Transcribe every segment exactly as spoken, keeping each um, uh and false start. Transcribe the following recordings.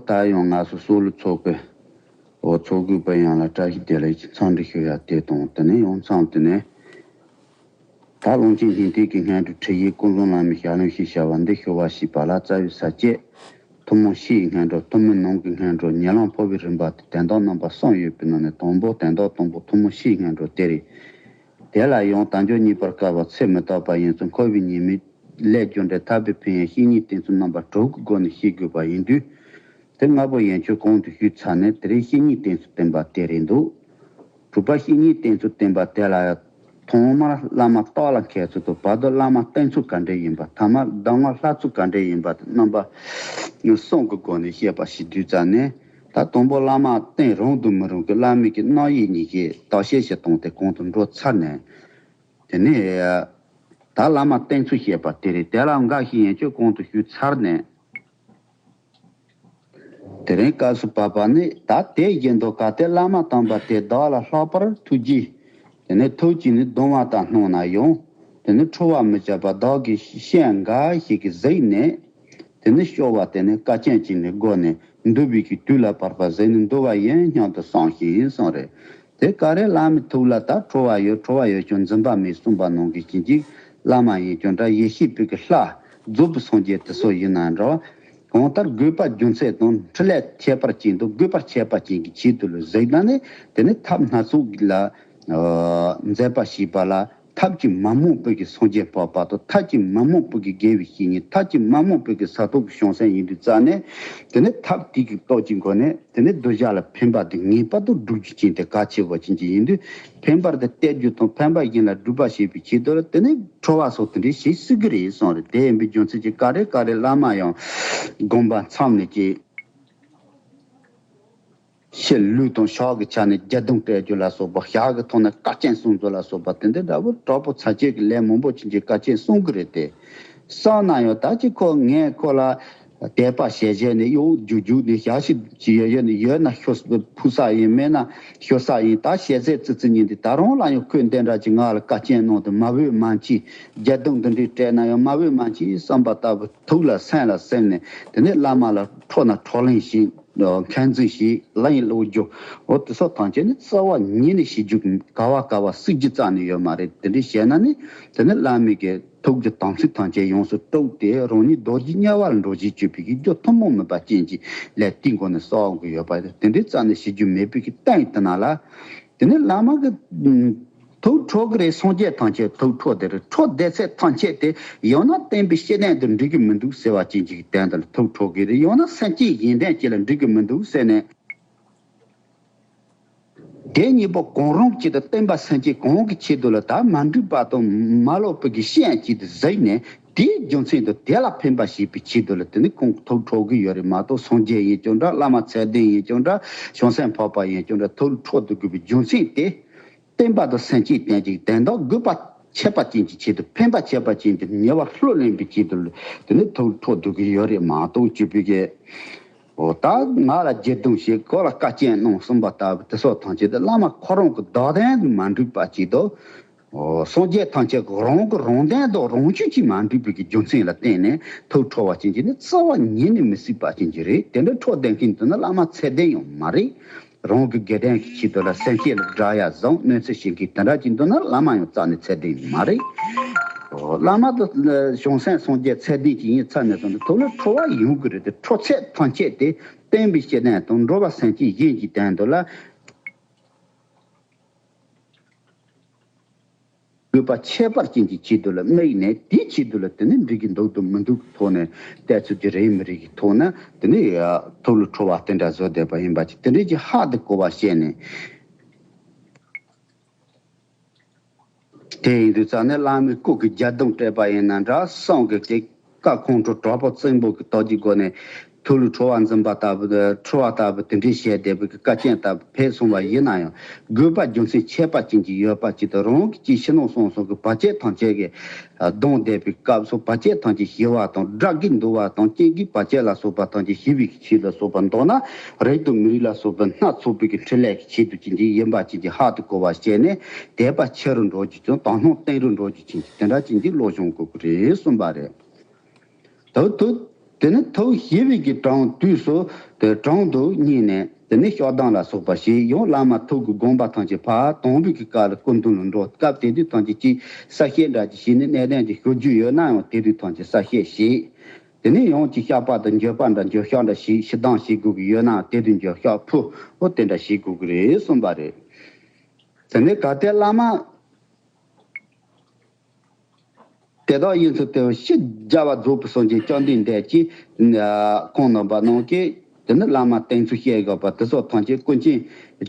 ད་ཡང་ང་ཚོ་སོ་ལོ་ཚོགས་པའི་འོ་ཚོགས་དགོས་པ་ཡང་ལ་བཀྲ་ཤིས་བདེ་ལེགས་ཀྱི་འཚམས་འདྲི་ཞུ་ཡ་དེ་དང་དེ་ནས་ཡང་མཚམས་དེ་ནས། ད་ཀློང་ཆེན་སྙིང་ཐིག་གི་སྔོན་འགྲོ་ཁྲིད་ཡིག་ཀུན་བཟང་བླ་མའི་ཞལ་ལུང་ཞེས་བྱ་བ་འདི་ཞུ་བ་ཞེས་པ་ལ། རྩ་བའི་ས་བཅད་ཐུན་མོང་སྤྱིའི་སྔོན་འགྲོ། ཐུན་མོང་ནང་གི་སྔོན་འགྲོ། ཉེ་ལམ་འཕོ་བའི་རིམ་པ་སྟེ་དོན་དག་རྣམ་པ་གསུམ་ཡོད་པའི་ནང་ནས། དང་པོ་དོན་དག་དང་པོ་ཐུན་མོང་སྤྱིའི་སྔོན་འགྲོ་དེ་རེད། དེ་ལ་ཡང་དལ་འབྱོར་རྙེད་པར་དཀའ་བ། ཚེ་མི་རྟག་པ་ཡིན་ཙང་། འཁོར་བའི་ཉེས་དམིགས་ལས་རྒྱུ་འབྲས་ཐར་པའི་ཕན་ཡོན་བཤེས་གཉེན་བསྟེན་ཚུལ་རྣམ་པ་དྲུག་གི་སྒོ་ནས་ཤེས་དགོས་པ་ཡིན་དུས། དེ་ལྔ་པོ་ཡན་ཆོད་གོང་དུ་ཞུས་ཚར་ནས། དེ་རིང་བཤེས་གཉེན་བསྟེན་ཚུལ་བསྟན་པ་དེ་རེད་འདུག་དྲུག་པ་བཤེས་གཉེན་བསྟེན་ཚུལ་བསྟན་པ་དེ་ལ་ཡང་ཐོག་མར་བླ་མ་བརྟག་ལ་མཁས་ཚུལ་དང་། བར་དུ་བླ་མ་བསྟེན་ཚུལ་ག་འདྲ་ཡིན་པ། ཐ་མར་གདམས་ངག་ལྷག་ཚུལ་ག་འདྲ་ཡིན་པ་དེ་རྣམ་པ་གསུམ་གྱི་སྒོ་ནས་བཤད་པ་ཞིག་དུས་ཙམ་ནས། ད་དང་པོ་བླ་མ་བསྟེན་རུང་དང་མི་རུང་གི་བླ་མའི་གི་རྣམ་དབྱེ་གཉིས་ཀྱི་བརྟག་དཔྱད་ཞིག་བཏང་སྟེ་གོང་དུ་འགྲོ་ཚར་ནས། དེ་ནས་ད་བླ་མ་བསྟེན་ཚུལ་བཤད་པ་དེ་རེད། དེ་ལ་འགའ་ཞིག་ཡན་ཆོད་གོང་དུ་ཞུས་ཚར་ནས། དེ་རིང་སྐབས་སུ་བབ་པ་ནི། ད་དེ་བཞིན་དུ་གལ་ཏེ་བླ་མ་དམ་པ་དེ་བདག་ལ་ལྷག་པར་ཐུགས་རྗེ། དེ་ནི་ཐུགས་བསྐྱེད་ནས་གདམས་པ་དག་གནང་ན་ཡང་། དེ་ནི་ཁྲོ་བ་མི་བྱེད་པར་བདག་གིས་ཤེས་འགའ་ཞིག་གིས་གཟིགས་ནས། དེ་ནི་སྐྱོ་བ་དེ་ནི་དཀའ་སྤྱད་ཅིག་ནི་སྒོ་ནས་འདུལ་བའི་གི་དུས་ལ་བབ་པ་གཟིགས་ནས་འདུལ་བ་ཡིན་སྙམ་དུ་བསམ་ཞིང་གསུངས་རེད། དེ་ག་རེ་བླ་མའི་ཐུགས་ལ་ད་ཁྲོ་བ་ཡོད། ཁྲོ་བ་ཡོད་ཀྱང་འཛིན་པ་མེད་གསུངས་པ་ནང་གི་བྱིན་གྱིས་བླ་མ་ཡིན་ཀྱང་འདྲ། ཡེ་ཤེས་པའི་གི་ལྷ་རྫོགས་པའི་སངས་རྒྱས་དེ་ཚོ་ཡིན་ན་འདྲ། གང་ལྟར་དགོས་པ་རྒྱུ་མཚན་དང་འཕྲིན་ལས་ཁྱད་པར་ཅན་དང་དགོས་པར་ཁྱད་པར་ཅན་གྱི་ཆེད་དུ་ལ་གཟིགས་ན་ནི། དེ་ནི་ཐབས་སྣ་ཚོགས་ལ་མཛད་པ་བྱས་པ་ལ། ཐབས་ཀྱིས་མ་རྨོངས་པའི་གི་སངས་རྒྱས་འཕགས་པ་དང་། ཐབས་ཀྱིས་མ་རྨོངས་པའི་གི་དགེ་བའི་བཤེས་གཉེན། ཐབས་ཀྱིས་མ་རྨོངས་པའི་གི་ས་ཐོབ་ཀྱི་བྱང་སེམས་ཡིན་དུས་ཙམ་ནས། དེ་ནི་ཐབས་དེ་གི་སྟོབས་ཀྱི་སྒོ་ནས་དེ་ནི་གདུལ་བྱ་ལ་ཕན་པ་དེ་ངེས་པར་དུ་སྒྲུབ་རྒྱུ་ཅན་དེ་གལ་ཆེ་བ་ཅན་གྱི་ཡིན་དུས། ཕན་པར་དེ་སྟེར་རྒྱུ་དང་ཕན་པ་གཞན་ལ་སྒྲུབ་པ་བྱེད་པའི་ཆེད་དུ་ལ་དེ་ནི་ཁྲོ་བ་སོགས་དེ་འདྲའི་ཞིག་སྲིད་ཀྱི་རེད་གསུངས་རེད། དེ་ཡིན་པའི་རྒྱུ་མཚན་གྱིས་ག་རེ་ག་རེ་བླ་མ་ཡང་དགོངས་པ་མཚམས་ནས་ཀྱི། ཕྱི་ལུས་དང་ཕྱག་གི་ཆ་ནས་རྒྱ་གདུང་སྤྲད་རྒྱུ་ལ་སོགས་པ། ཞབས་ཀྱི་ཐོག་ནས་དཀའ་སྤྱད་གསུང་ཚུལ་ལ་སོགས་པ་དེ་འདྲ་འདྲ་བོ་དྲག་པོ་ཚ་ཆེ་གི་ལས་མང་པོ་ཅན་གྱི་དཀའ་སྤྱད་གསུང་གི་རེད་དེ། གསུངས་ན་ཡང་ད་ཅི་ཁོ་ངས་ཁོ་ལ་དད་པ་བྱས་བྱས་ནས་གཡོ་རྒྱུག་རྒྱུག་ནས་ཞག་ཞིག་ཅི་ཡོད་ཡོད་ནས་ཡོད་ན་ཤོ་ཕུལ་ས་ཡིན། མེད་ན་ཤོ་ས་ཡིན། ད་ཞལ་ཟས་ཙི་ཙི་ཉིན་དེ་ད་རུང་ལ་ཡང་ཁོས་འདི་འདྲ་ཅིག་ང་ལ་དཀའ་སྤྱད་གནང་དུས་མ་འོས་མ་མཆིས། རྒྱ་གདུང་འདི་འདྲའི་སྤྲད་ན་ཡང་མ་འོས་མ་མཆིས་བསམ་པ་ལྟ་བུ་ཐུགས་ལ་སེམས་ལ་སེམས་ནས། དེ་ནས་བླ་མ་ལ་ཁྲོ་ན་ཁྲོ་གླེང་ཞིག་མཁས་འཛིན་ཞིག་ལ་ཡིན་སློབ་རྒྱུ། འོ་དེ་སོགས་ཐམས་ཅད་ནི་རྩ་བ་ཉིད་ནས་བྱེད་རྒྱུ་ག་བ་ག་བ་སྲིད་རྒྱུ་རྩ་ནས་ཡོད་མ་རེད། དེ་འདྲ་བྱས་ན་ནི་དེ་ནི་བླ་མའི་གི་ཐུགས་ཀྱི་དམ་ཚིག་ཐམས་ཅད་ཡོངས་སུ་དཀྲུགས་ཏེ་རང་ཉིད་རྡོ་རྗེ་དམྱལ་བར་འགྲོ་བྱེད་སྤྱོད་པའི་གི་རྒྱུ་ཐུན་མོང་མིན་པ་ཅན་གྱི་ལས་དེའི་སྒོ་ནས་གསོག་གི་ཡོད་པ་རེད། དེ་འདྲའི་རྩ་ནས་བྱེད་རྒྱུ་མེད་པའི་གི་སྟེང་དེ་ན་ལ། དེ་ནི་བླ་མ་གི་ཐུགས་ཁྲོ་གི་རེད། སངས་རྒྱས་ཐམས་ཅད་ཐུགས་ཁྲོ་དེ་རེད། ཁྲོ་བསྡད་ཚད་ཐམས་ཅད་དེ་ཡང་ན་བསྟན་པའི་བཤེས་གཉེན་དུ་འགྲིག་གི་མི་འདུག་ཟེར་བ་ཅན་གྱི་སྟེང་དུ་ཐུགས་ཁྲོ་གི་རེད། ཡང་ན་སེམས་ཅན་གཞན་དོན་ཅིག་ལ་འགྲིག་གི་མི་འདུག་ཟེར་ནས། དེ་གཉིས་པོ་གང་རུང་གཅིག་ཏུ་བསྟན་པ་སེམས་ཅན་གང་གི་ཆེད་དུ་ལ་ད་མ་འགྲིག་པ་དང་མ་ལོག་པའི་གི་ཤེས་ཡོན་ཅིག་ཏུ་གཟིགས་ནས། དེའི་རྒྱུ་མཚན་དུ་དེ་ལ་ཕན་པ་བྱེད་པའི་ཆེད་དུ་ལ་དེ་ནི་ཁོང་ཐུགས་ཁྲོ་གི་ཡོད་རེད་མ་གཏོགས། སངས་རྒྱས་ཡིན་ཀྱང་འདྲ། བླ་མ་ཚད་ལྡན་ཡིན་ཀྱང་འདྲ། བྱང་སེམས་འཕགས་པ་ཡིན་ཀྱང་འདྲ། ཐུགས་ཁྲོ་དུ་དགོས་པའི་རྒྱུ་མཚན་དེ། བསྟན་པ་དང་སེམས་ཅན་བསྟན་ཅིང་དོན་དག་དགོས་པ་ཁྱད་པར་ཅན་གྱི་ཆེད་དུ། ཕན་པ་ཁྱད་པར་ཅན་གྱི་ཉེ་བར་བློ་ལེན་པའི་ཆེད་དུ་དེ་ནི་ཐུགས་ཁྲོ་དུ་གི་ཡོད་རེད་མ་གཏོགས། སྤྱི་པའི་གི་འོ་ད་ང་ལ་རྒྱུ་རྡུང་བྱེད། ཁོ་ལ་དཀའ་སྤྱད་གནང་གསུངས་པ་ལྟ་བུ་དེ་སོགས་ཐམས་ཅད་དེ་བླ་མ་ཁོ་རང་གི་བདག་དོན་དུ་མ་འགྲིག་པ་ཅིག་དང་། འོ་སངས་རྒྱས་ཐམས་ཅད་ཀྱི་རང་གི་རང་དོན་དང་རང་རྒྱུད་ཀྱིས་མ་འགྲིག་པའི་གི་རྒྱུ་མཚན་ལ་བརྟེན་ནས་ཐུགས་ཁྲོ་བ་ཅན་གྱི་ནི་རྩ་བ་ཉིད་ནས་མི་སྲིད་པ་ཅན་གྱི་རེད། དེ་འདྲ་ཁྲོ་བསྡད་མཁན་དེ་ནི་བླ་མ་ཚད་ལྡན་ཡང་མ་རེད། རང་གི་དགེ་ལྡན་གྱི་ཆེད་དུ་ལ་སེམས་བསྐྱེད་ལ་དགྲ་ཡ་བཟང་གནོད་འཚེ་བྱེད་མཁན་དེ་འདྲ་ཅིག་འདུག་ན་བླ་མ་ཡང་རྩ་ནས་ཚད་ལྡན་མ་རེད། བླ་མ་དང་བྱང་སེམས་སངས་རྒྱས་ཚད་ལྡན་ཅིག་ཡིན་ཚར་ནས་བཟུང་སྟེ་ཐུགས་ལ་ཁྲོ་བ་ཡོང་གི་རེད་དེ། ཁྲོ་ཚད་ཐམས་ཅད་དེ་བསྟན་པའི་བཤེས་གཉེན་དང་འགྲོ་བ་སེམས་ཅན་གཞན་གྱི་དོན་དུ་ལ། དགོས་པ་ཁྱད་པར་ཅན་གྱི་ཆེད་དུ་ལ་དམིགས་ནས། དེའི་ཆེད་དུ་ལ་དེ་ནི་འགྲིག་གི་འདུག་དང་མི་འདུག་གི་ཐོག་ནས་བལྟས་ཚུལ་གྱི་རེད་མི་རེད་ཀྱི་ཐོག་ན། དེ་ནི་ཐུགས་ལ་ཁྲོ་བ་དེ་འདྲ་བཟོ་བསྡད་པ་ཡིན་པ་ཅིག་དེ་འདྲའི་ཅིག་ཧ་དེ་གོ་བ་བཤད་ནས། དེ་ཡིན་དུས་ཙང་ནས་བླ་མའི་སྐུ་གི་རྒྱ་གདུང་སྤྲད་པ་ཡིན་ན་འདྲ། གསུང་གི་དེ་བཀའ་ཁོང་ཁྲོ་དྲག་པོ་བཙན་པོ་གི་སྟོབས་ཀྱི་སྒོ་ནས། ཐུགས་ལ་ཁྲོ་བ་འཛིན་པ་ལྟ་བུ། ཁྲོ་བ་ལྟ་བུ་དེ་འདྲའི་བྱས་བསྡད་པའི་དཀའ་རྐྱེན་ལྟ་བུ་ཕེབས་སོང་བ་ཡིན་ན་ཡང་། དགོས་པ་རྒྱུ་མཚན་ཁྱད་པར་ཅན་གྱི་ཡོད་པ་ཅིག་དང་། རང་གི་ཅིག་ཕྱི་ནང་གསང་གསུམ་གྱི་བར་ཆད་ཐམས་ཅད་ཀྱི་སྡང་བསྡད་པའི་སྐབས་སུ། བར་ཆད་ཐམས་ཅད་ཞི་བ་དང་། དགྲ་བགེགས་འདུལ་བ་དང་། རྐྱེན་གྱི་བར་ཆད་ལ་སོགས་པ་ཐམས་ཅད་ཞི་བའི་ཆེད་ལ་སོགས་པ། མདོར་ན་རིགས་དང་མི་རིགས་ལ་སོགས་པ་སྣ་ཚོགས་པའི་གི་འཕྲིན་ལས་ཀྱི་ཆེད་དུ་ཅིག་འདི་ཡིན་པ་ཅིག་གི་ཧ་དུ་གོ་བ་བྱས་ནས། དད་པ་ཆེ་རུ་འགྲོ་རྒྱུ་ཅིག་དང་། དག་སྣང་བརྟན་རུ་འགྲོ་རྒྱུ་ཅིག་དེ་འདྲ་ཅིག་འདི་བློ་སྦྱོང་དགོས་ཀྱི་རེད་གསུངས་པ་རེད། དུ་དུ་ དེ་ནས་ཐུགས་ཞི་བའི་གི་གྲངས་དུས་སུ་དེ་གྲངས་དུ་བསྙེན་ནས། དེ་ནས་ཞག་དང་ལ་སོགས་པ་བྱས། ཡང་བླ་མ་ཐུགས་ཀྱི་དགོངས་པ་ཐམས་ཅད་ཕར་དང་པོའི་གི་སྐབས་ལ་སྐུ་མདུན་ལ་འགྲོ་སྐབས་དེ་དུས་ཐམས་ཅད་ཅིག་གསལ་བཤད་འདྲ་ཅིག་བྱས་ནས། གནད་དོན་ཅིག་ཞུ་རྒྱུ་ཡོད་ན་ཡང་དེ་དུས་ཐམས་ཅད་གསལ་བཤད་བྱས། དེ་ནས་ཡང་ཅིག་བཤགས་པ་དང་འགྱོད་པ་འདྲ་འགྱོད་བཤགས་འདྲ་བྱས། ཞུ་དང་བྱེད་དགོས་ཀྱི་ཡོད་ན་དེ་དུས་འགྱོད་བཤགས་ཕུལ། འོ་དེ་འདྲ་བྱེད་དགོས་ཀྱི་རེད་གསུངས་པ་རེད། དེ་ནས་གལ་ཏེ་བླ་མ་དེ་དག་ཡིན་ཚུལ་དེ་ཕྱི་རྒྱལ་བ་རྫོགས་པའི་སངས་རྒྱས་བཅོམ་ལྡན་འདས་ཀྱིས་ཁོང་རྣམ་པ་རྣམས་ཀྱིས་དེ་ནི་བླ་མ་བསྟེན་ཚུལ་བཤད་དགོས་པ་དེ་སོགས་ཐམས་ཅད་ཀུན་མཁྱེན་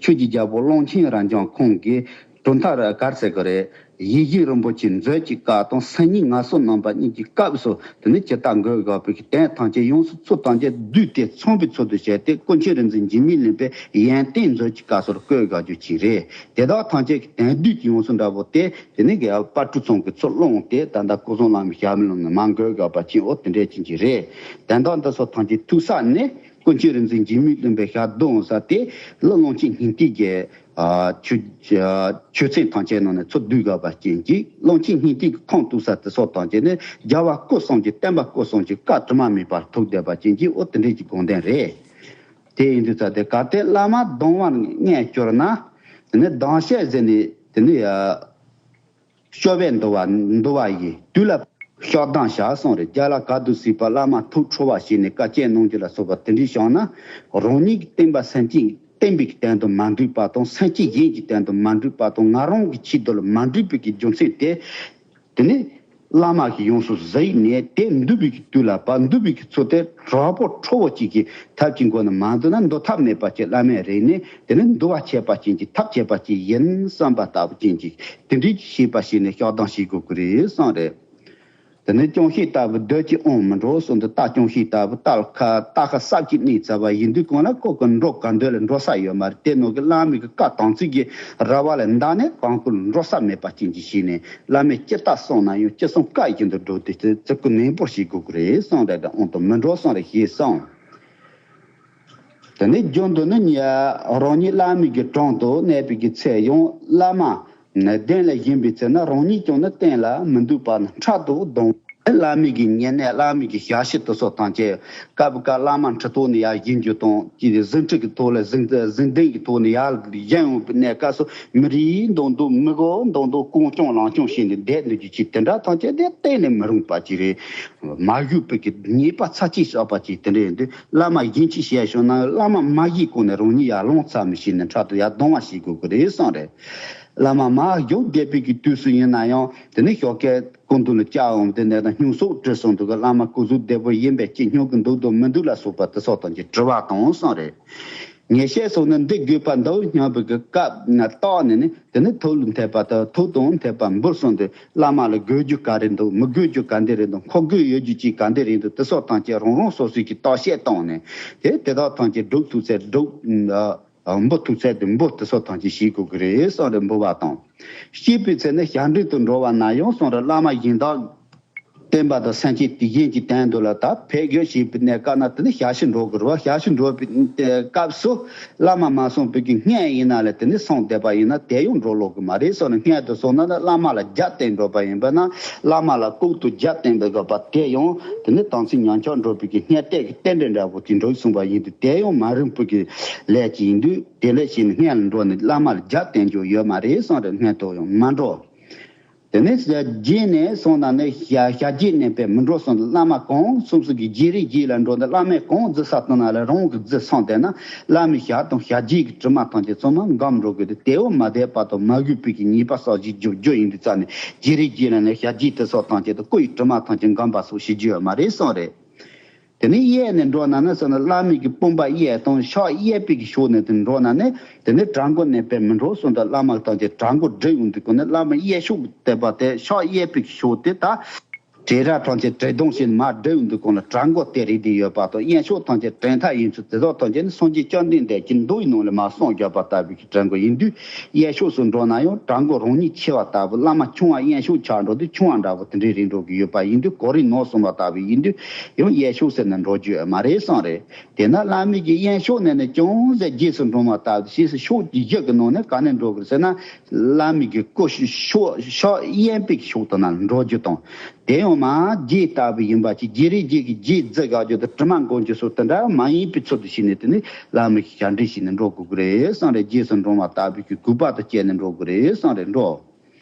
ཆོས་ཀྱི་རྒྱལ་པོ་ཀློང་ཆེན་རབ་འབྱམས་ཁོང་གིས་གྲུབ་མཐའ་ག་རེ་ཟེར་གི་རེད། ཡིད་བཞིན་རིན་པོ་ཆེ་མཛོད་ཀྱི་སྐབས་དང་། སེམས་ཉིད་ངལ་གསོ་རྣམ་པ་གཉིས་ཀྱི་སྐབས་སུ་དེ་ནི་ཇི་ལྟར་འགོད་དགོས་པའི་དོན་ཐམས་ཅད་ཡོངས་སུ་ཚུལ་ཐམས་ཅད་བསྡུས་ཏེ་མཚོན་པའི་ཚུལ་དུ་བྱས་ཏེ། ཀུན་མཁྱེན་རིག་འཛིན་འཇིགས་མེད་གླིང་པས་ཡོན་ཏན་མཛོད་ཀྱི་སྐབས་སུ་བཀོད་དགོས་རྒྱུ་ཅིག་རེད། དེ་དག་ཐམས་ཅད་ཀྱི་དོན་བསྡུས་ཀྱི་ཡོངས་སུ་འདྲ་བོ་དེ་དེ་ནི་གི་དཔལ་སྤྲུལ་ཚང་གི་ཚུལ་བླངས་ཏེ། ད་ལྟ་སྐུ་གསུང་བླ་མའི་ཞལ་ལུང་ནས་མར་འགོད་དགོས་པ་ཅིག་འོ་དེ་འདྲས་ཅན་ཅིག་རེད། དོན་དག་འདི་སོགས་ཐམས་ཅད་ཐུག་ས་ནི་ཀུན་མཁྱེན་རིག་འཛིན་འཇིགས་མེད་གླིང་པའི་ཞལ་གདམས་ས་དེ་ཀླུ་ཀློང་ཆེན་སྙིང་ཐིག་གི་ཨ་ཆོས་ཨ་ཆོས་ཚན་ཐམས་ཅད་ནང་ནས་ཚུར་བསྡུས་དགོས་པ་ཅན་གྱིས། ཀློང་ཆེན་སྙིང་ཐིག་གི་ཁུངས་གཏུགས་ས་དེ་སོགས་ཐམས་ཅད་ནི་རྒྱལ་བ་སྐུ་གསུམ་གྱི་བསྟན་པ་སྐུ་གསུམ་གྱི་བཀའ་དྲི་མ་མེད་པར་ཐུག་བསྡད་པ་ཅན་གྱིས། འོ་དེ་འདྲས་ཀྱི་དགོངས་དོན་རེད། དེ་ཡིན་དུས་ཙང་དེ་གལ་ཏེ་བླ་མ་གདམས་པར་ངེས་གྱུར་ན། དེ་ནི་གདམས་བྱས་ཟེར་ནས་དེ་ནི་ཡ་སྐྱོབ་པས་འདུལ་བ་འདུལ་བ་ཡི་དུས་ལ་བཤགས་གདམས་བྱ་གསུངས་རེད། རྒྱ་ལ་ག་དུས་སྲིད་པ་བླ་མ་ཐུགས་ཁྲོ་བ་བྱས་ནས་དཀའ་སྤྱད་གནང་རྒྱུ་ལ་སོགས་པ་དེ་འདྲའི་བྱུང་ན། རང་ཉིད་ཀྱི་བསྟན་པ་སེམས་ཅན་བསྟན་པའི་དོན་དུ་མ་འགྲུབ་པ་དང་། སེམས་ཅན་གཞན་གྱི་དོན་དུ་མ་འགྲུབ་པ་དང་། ང་རང་གི་ཆེད་དུ་ལ་མ་འགྲུབ་པའི་གི་རྒྱུ་མཚན་དེ། དེ་ནས་བླ་མ་གིས་ཡོངས་སུ་གཟིགས་ནས། དེ་འདུལ་བའི་གི་དུས་ལ་བབ། འདུལ་བའི་གི་ཚུལ་དེ་དྲག་པོ་ཁྲོ་བོ་གཅིག་གི་ཐབས་ཀྱི་སྒོ་ནས་མ་འདུལ་ན་འདུལ་ཐབས་མེད་པ་ཅིག་བླ་མས་རིག་ནས། དེ་ནི་འདུལ་བ་ཁྱད་པར་ཅན་གྱི་ཐབས་ཁྱད་པར་ཅན་ཡིན་བསམ་པ་ལྟ་བུ་ཅན་གྱི་དེ་འདྲའི་ཤེས་པ་ཞིག་ནས་བཤགས་གདམས་བྱེད་དགོས་ཀྱི་རེད་གསུངས་རེད། དེ་ནི་སྐྱོན་ཤས་ལྟ་བུ་འདོད་ཀྱི་དབང་མི་འགྲོ་གསུངས་འདུག་རྟ་སྐྱོན་ཤས་ལྟ་བུ་རྟ་ཁ་རྟ་ཁ་སྲབ་ཀྱིས་གནོན་ཚར་བ་ཡིན་དུས་གང་ལ་ཁོ་གི་འགྲོ་ག་འདོད་ལ་འགྲོ་ས་ཡོད་མ་རེད། དེ་ནང་གི་བླ་མའི་གི་བཀའ་དམ་ཚིག་གི་ར་བ་ལ་འདའ་ནས་གང་ཁུར་འགྲོ་ས་མེད་པ་ཅན་གྱི་ཞིག་ནས། བླ་མས་ཅི་ལྟར་གསུངས་ན་ཡང་ཅི་གསུང་བཀའ་བཞིན་དུ་འགྲོ་དེ་ཚེ་ཚེ་ཀུན་ནན་པོར་བྱེད་དགོས་ཀྱི་རེད་གསུངས་རེད། དབང་དུ་མི་འགྲོ་གསུངས་རེད་ཞེས་གསུངས། དེ་ནས་རྒྱུན་དུ་ནི་ཉ་རང་ཉིད་བླ་མའི་གི་དྲུང་དུ་གནས་པའི་གི་ཚེ་ཡང་བླ་མ་གདན་ལ་བཞེངས་པའི་ཚེ་ན་རང་ཉིད་ཀྱང་ནི་སྟན་ལ་མི་འདུག་པར་འཕྲལ་དུ་ལྡང་། བླ་མའི་གི་ཉེ་གནས་བླ་མའི་གི་ཞབས་ཕྱི་དེ་སོགས་ཐམས་ཅད་སྐབས་སྐབས་བླ་མ་ཁྲི་ཐོག་ནས་ཡར་བཞེངས་རྒྱུ་དང་། ཅི་གཟིམ་ཁྲི་གི་ཐོག་ལ་གཟིམ་གཟིམ་གདན་གྱི་ཐོག་ནས་ཡར་བཞེངས་ཡོང་པའི་གནས་སྐབས་སུ་མི་རིགས་མདོག་མདོག་མི་གོ་མདོག་མདོག་རྐང་བརྐྱང་ལག་བརྐྱང་བྱས་ནས་བསྡད་ནས་རྒྱུ་ཅིག་དེ་འདྲ་ཐམས་ཅད་དེ་གཏན་ནས་མི་རུང་པ་ཅིག་རེད། མ་གཞུག་པའི་གི་ཉེས་པ་ཚབས་ཆེ་བསགས་པ་ཅིག་དེ་འདྲ་ཡིན་དུས། བླ་མ་བཞེངས་ཅིག་བཤད་བྱུང་ན་བླ་མ་མ་བཞེངས་གོང་ནས་རང་ཉིད་ཡར་ལངས་ཚར་མི་ཤེས་ནས་འཕྲལ་དུ་ཡར་ལྡང་བ་ཞིག་དགོས་ཀྱི་རེད་གསུངས་རེད། བླ་མ་མར་བཞུགས་བསྡད་པའི་གི་དུས་སུ་ཡིན་ན་ཡང་དེ་ནི་ཞོགས་ཀས་སྐུ་མདུན་ལ་བཅར་འོང་དེ་ནས་ད་སྙུང་གསོག་བྲིས་སོང་འདུག་གི། བླ་མ་སྐུ་གཟུགས་བདེ་པོ་ཡིན་པས་ཅི་སྙུང་གི་འདུག་དང་མི་འདུག་ལ་སོགས་པ་དེ་སོགས་དང་གི་དྲི་བ་དང་གསུངས་རེད། ངེས་ཤེས་སོགས་ནི་འདི་དགོས་པ་འདུག་སྙམ་པའི་གི་སྐབས་ན་བརྟགས་ནས་ནི་དེ་ནི་ཐུགས་ལ་འཐད་པ་དང་ཐུགས་དང་འཐད་པ་འབུར་སོང་དུས་བླ་མ་ལ་དགོས་རྒྱུ་ག་རེ་འདུག་མི་དགོས་རྒྱུ་ག་འདི་རེ་འདུག་མཁོ་དགོས་ཡོད་རྒྱུ་ཅིག་ག་འདི་རེ་འདུག་དེ་སོགས་ཐམས་ཅད་རང་རང་སོ་སོའི་གི་བརྟག་དཔྱད་བཏང་ནས། དེ་དེ་དག་ཐམས་ཅད་སྒྲུབ་ཐུབ་ཚད་སྒྲུབ། འབུལ་ཐུབ་ཚད་དེ་འབུལ་དེ་སོགས་ཐམས་ཅད་བྱེད་དགོས་ཀྱི་རེད་གསུངས་རེད། འབུལ་བ་དང་། བཤད་པའི་ཚེ་ནི་ཞབས་འབྲིང་དུ་འགྲོ་བ་ན་ཡང་གསུངས་རེད། བླ་མ་གཞན་དག་བསྟན་པ་དང་སེམས་ཅན་དེ་གཞན་གྱི་དོན་དུ་ལ་ད་ཕེབས་དགོས་ཞེས་པའི་གནས་སྐབས་ན་དེ་ནི་ཞབས་ཕྱི་འགྲོ་དགོས་རེད་བ། ཞབས་ཕྱི་འགྲོ་བའི་སྐབས་སུ་བླ་མ་མ་སོང་བའི་གི་སྔས་ཡིན་ན་ལས་དེ་ནི་སོང་བསྡད་པ་ཡིན་ན་དེ་ཡང་འགྲོ་ལོག་གི་མ་རེད་གསུངས་ནས། སྔས་དུ་སོང་ན་ནི་བླ་མ་ལ་རྒྱབ་བརྟེན་འགྲོ་བ་ཡིན་པ་ན། བླ་མ་ལ་ལྐོག་ཏུ་རྒྱབ་བརྟེན་པའི་དགོས་པ་དེ་ཡང་དེ་ནི་དམ་ཚིག་ཉམས་ཆག་འགྲོ་བའི་གི་སྔས་གཏད་ཀྱི་རྟེན་འབྲེལ་འདྲ་པོ་ཅིག་འགྲོ་གསུངས་པ་ཡིན་དུས། དེ་ཡང་མ་རུང་བའི་གི་ལས་ཅིག་ཡིན་དུས། དེ་ལས་ཕྱིན་སྔས་ལ་འགྲོ་ནས་བླ་མ་ལ་རྒྱབ་བརྟེན་རྒྱུ་ཡོད་མ་རེད་གསུངས་རེད། སྔས་དུ་ཡང་མ་འགྲོ། དེ་ནས་རྗེས་ནས་སོང་ན་ནི་ཞབས་ཞབས་རྗེས་གནང་བས་མི་འགྲོ་གསུངས་ཏེ། བླ་མ་གང་གསུངས་སུ་གི་རྗེས་རེ་རྗེས་ལ་འགྲོ་ནས་བླ་མས་གང་བརྩི་ས་དང་ན་ལ་རང་གི་བརྩི་སོང་བསྡད་ན། བླ་མའི་ཞབས་དང་ཞབས་རྗེས་ཀྱི་དྲི་མ་ཐམས་ཅད་ཚང་མ་འགག་འགྲོ་དགོས་ཏེ། དེའོ་མ་བསྡད་པ་དང་མ་གུས་པའི་གི་ཉེས་པ་བསགས་ཤིང་རྒྱུ་རྒྱུ་ཡིན་དུས་ཙ་ནས་རྗེས་རེ་རྗེས་ལ་ནི་ཞབས་རྗེས་དེ་སོགས་ཐམས་ཅད་དང་སྐུ་ཡི་དྲི་མ་ཐམས་ཅད་འགག་པ་སོགས་བྱེད་རྒྱུ་ཡོད་མ་རེད་གསུངས་རེད། དེ་ནས་གཡས་ནས་འགྲོ་ན་ནི་ཟེར་ན་བླ་མའི་གི་དཔུང་པ་གཡས་དང་ཕྱག་གཡས་པའི་གི་ཕྱོགས་ནས་དེ་འགྲོ་ན་ནི་དེ་ནས་བྲག་མགོ་གནས་པས་མི་འགྲོ་གསུངས་ཏེ། བླ་མ་ཐམས་ཅད་བྲག་མགོ་བསྒྲིགས་ཡོང་དུས་གོང་ནས་བླ་མ་གཡས་ཕྱོགས་བསྡད་པ་དེ་ཕྱག་གཡས་པའི་གི་ཕྱོགས་དེ་ད་བྲེ་ར་ཐམས་ཅད་བྲེ་གདོང་བྱས་ནས་མར་བསྒྲིགས་ཡོང་དུས་གོང་ལ་བྲག་མགོ་དེ་རེད་དེ་ཡོད་པ་དང་། གཡོན་ཕྱོགས་ཐམས་ཅད་བྲེང་ཐག་ཡིན་ཚུལ་དེ་དག་ཐམས་ཅད་ནི་སངས་རྒྱས་བཅོམ་ལྡན་འདས་ཀྱིས་མདོ་ཡི་ནང་ལས་མར་གསུངས་བཞག་པ་ལྟ་བུའི་གི་བྲག་མགོ་ཡིན་དུས། གཡས་ཕྱོགས་སུ་འགྲོ་ན་ཡང་བྲག་མགོ་རང་ཉིད་ཆེ་བ་ལྟ་བུ། བླ་མ་ཆུང་བ་གཡོན་ཕྱོགས་ཆགས་འགྲོ་དུས་ཆུང་བ་འདྲ་བོ་དེ་འདྲའི་རིགས་འགྲོ་གི་ཡོད་པ་ཡིན་དུས། གོ་རིམ་ནང་གསུངས་པ་ལྟ་བུ་ཡིན་དུས་ཡང་གཡས་ཕྱོགས་ཟེར་ནས་འགྲོ་རྒྱུ་ཡོད་མ་རེད་གསུངས་རེད། དེས་ན་བླ་མའི་གི་གཡོན་ཕྱོགས་ནས་ནི་ཅུང་ཟད་རྗེས་སུ་འགྲོ་བ་ལྟ་བུ། ཕྱིས་སུ་ཕྱོགས་ཀྱི་བཞི་གི་ནང་ནས་ག་ནས་འགྲོ་དགོས་ཟེར་ན། བླ་མའི་གི་སྐུ་ཕྱོགས་ཕྱོགས་གཡས་པའི་ཕྱོགས་དེ་ན་འགྲོ་རྒྱུ་དང་། དེ་ཡང་ མ་རྗེ་ལྟ་བུ་ཡིན་པ་ཅིག་རྗེ་རེད། རྗེ་གི་རྗེ་བརྫི་དགག་རྒྱུ་དང་དྲི་མ་འགོང་རྒྱུ་སོགས་དེ་འདྲ་མ་ཡིན་པའི་ཚུལ་དུ་བྱས་ནས། དེ་ནི་བླ་མའི་ཞབས་འདྲེན་བྱས་ནས་འགྲོ་དགོས་ཀྱི་རེད་བསམ་རེད། རྗེས་སུ་འབྲང་བ་ལྟ་བུའི་གི་གུས་པ་དང་བཅས་ནས་འགྲོ་དགོས་རེད་བསམ་རེད། འགྲོ།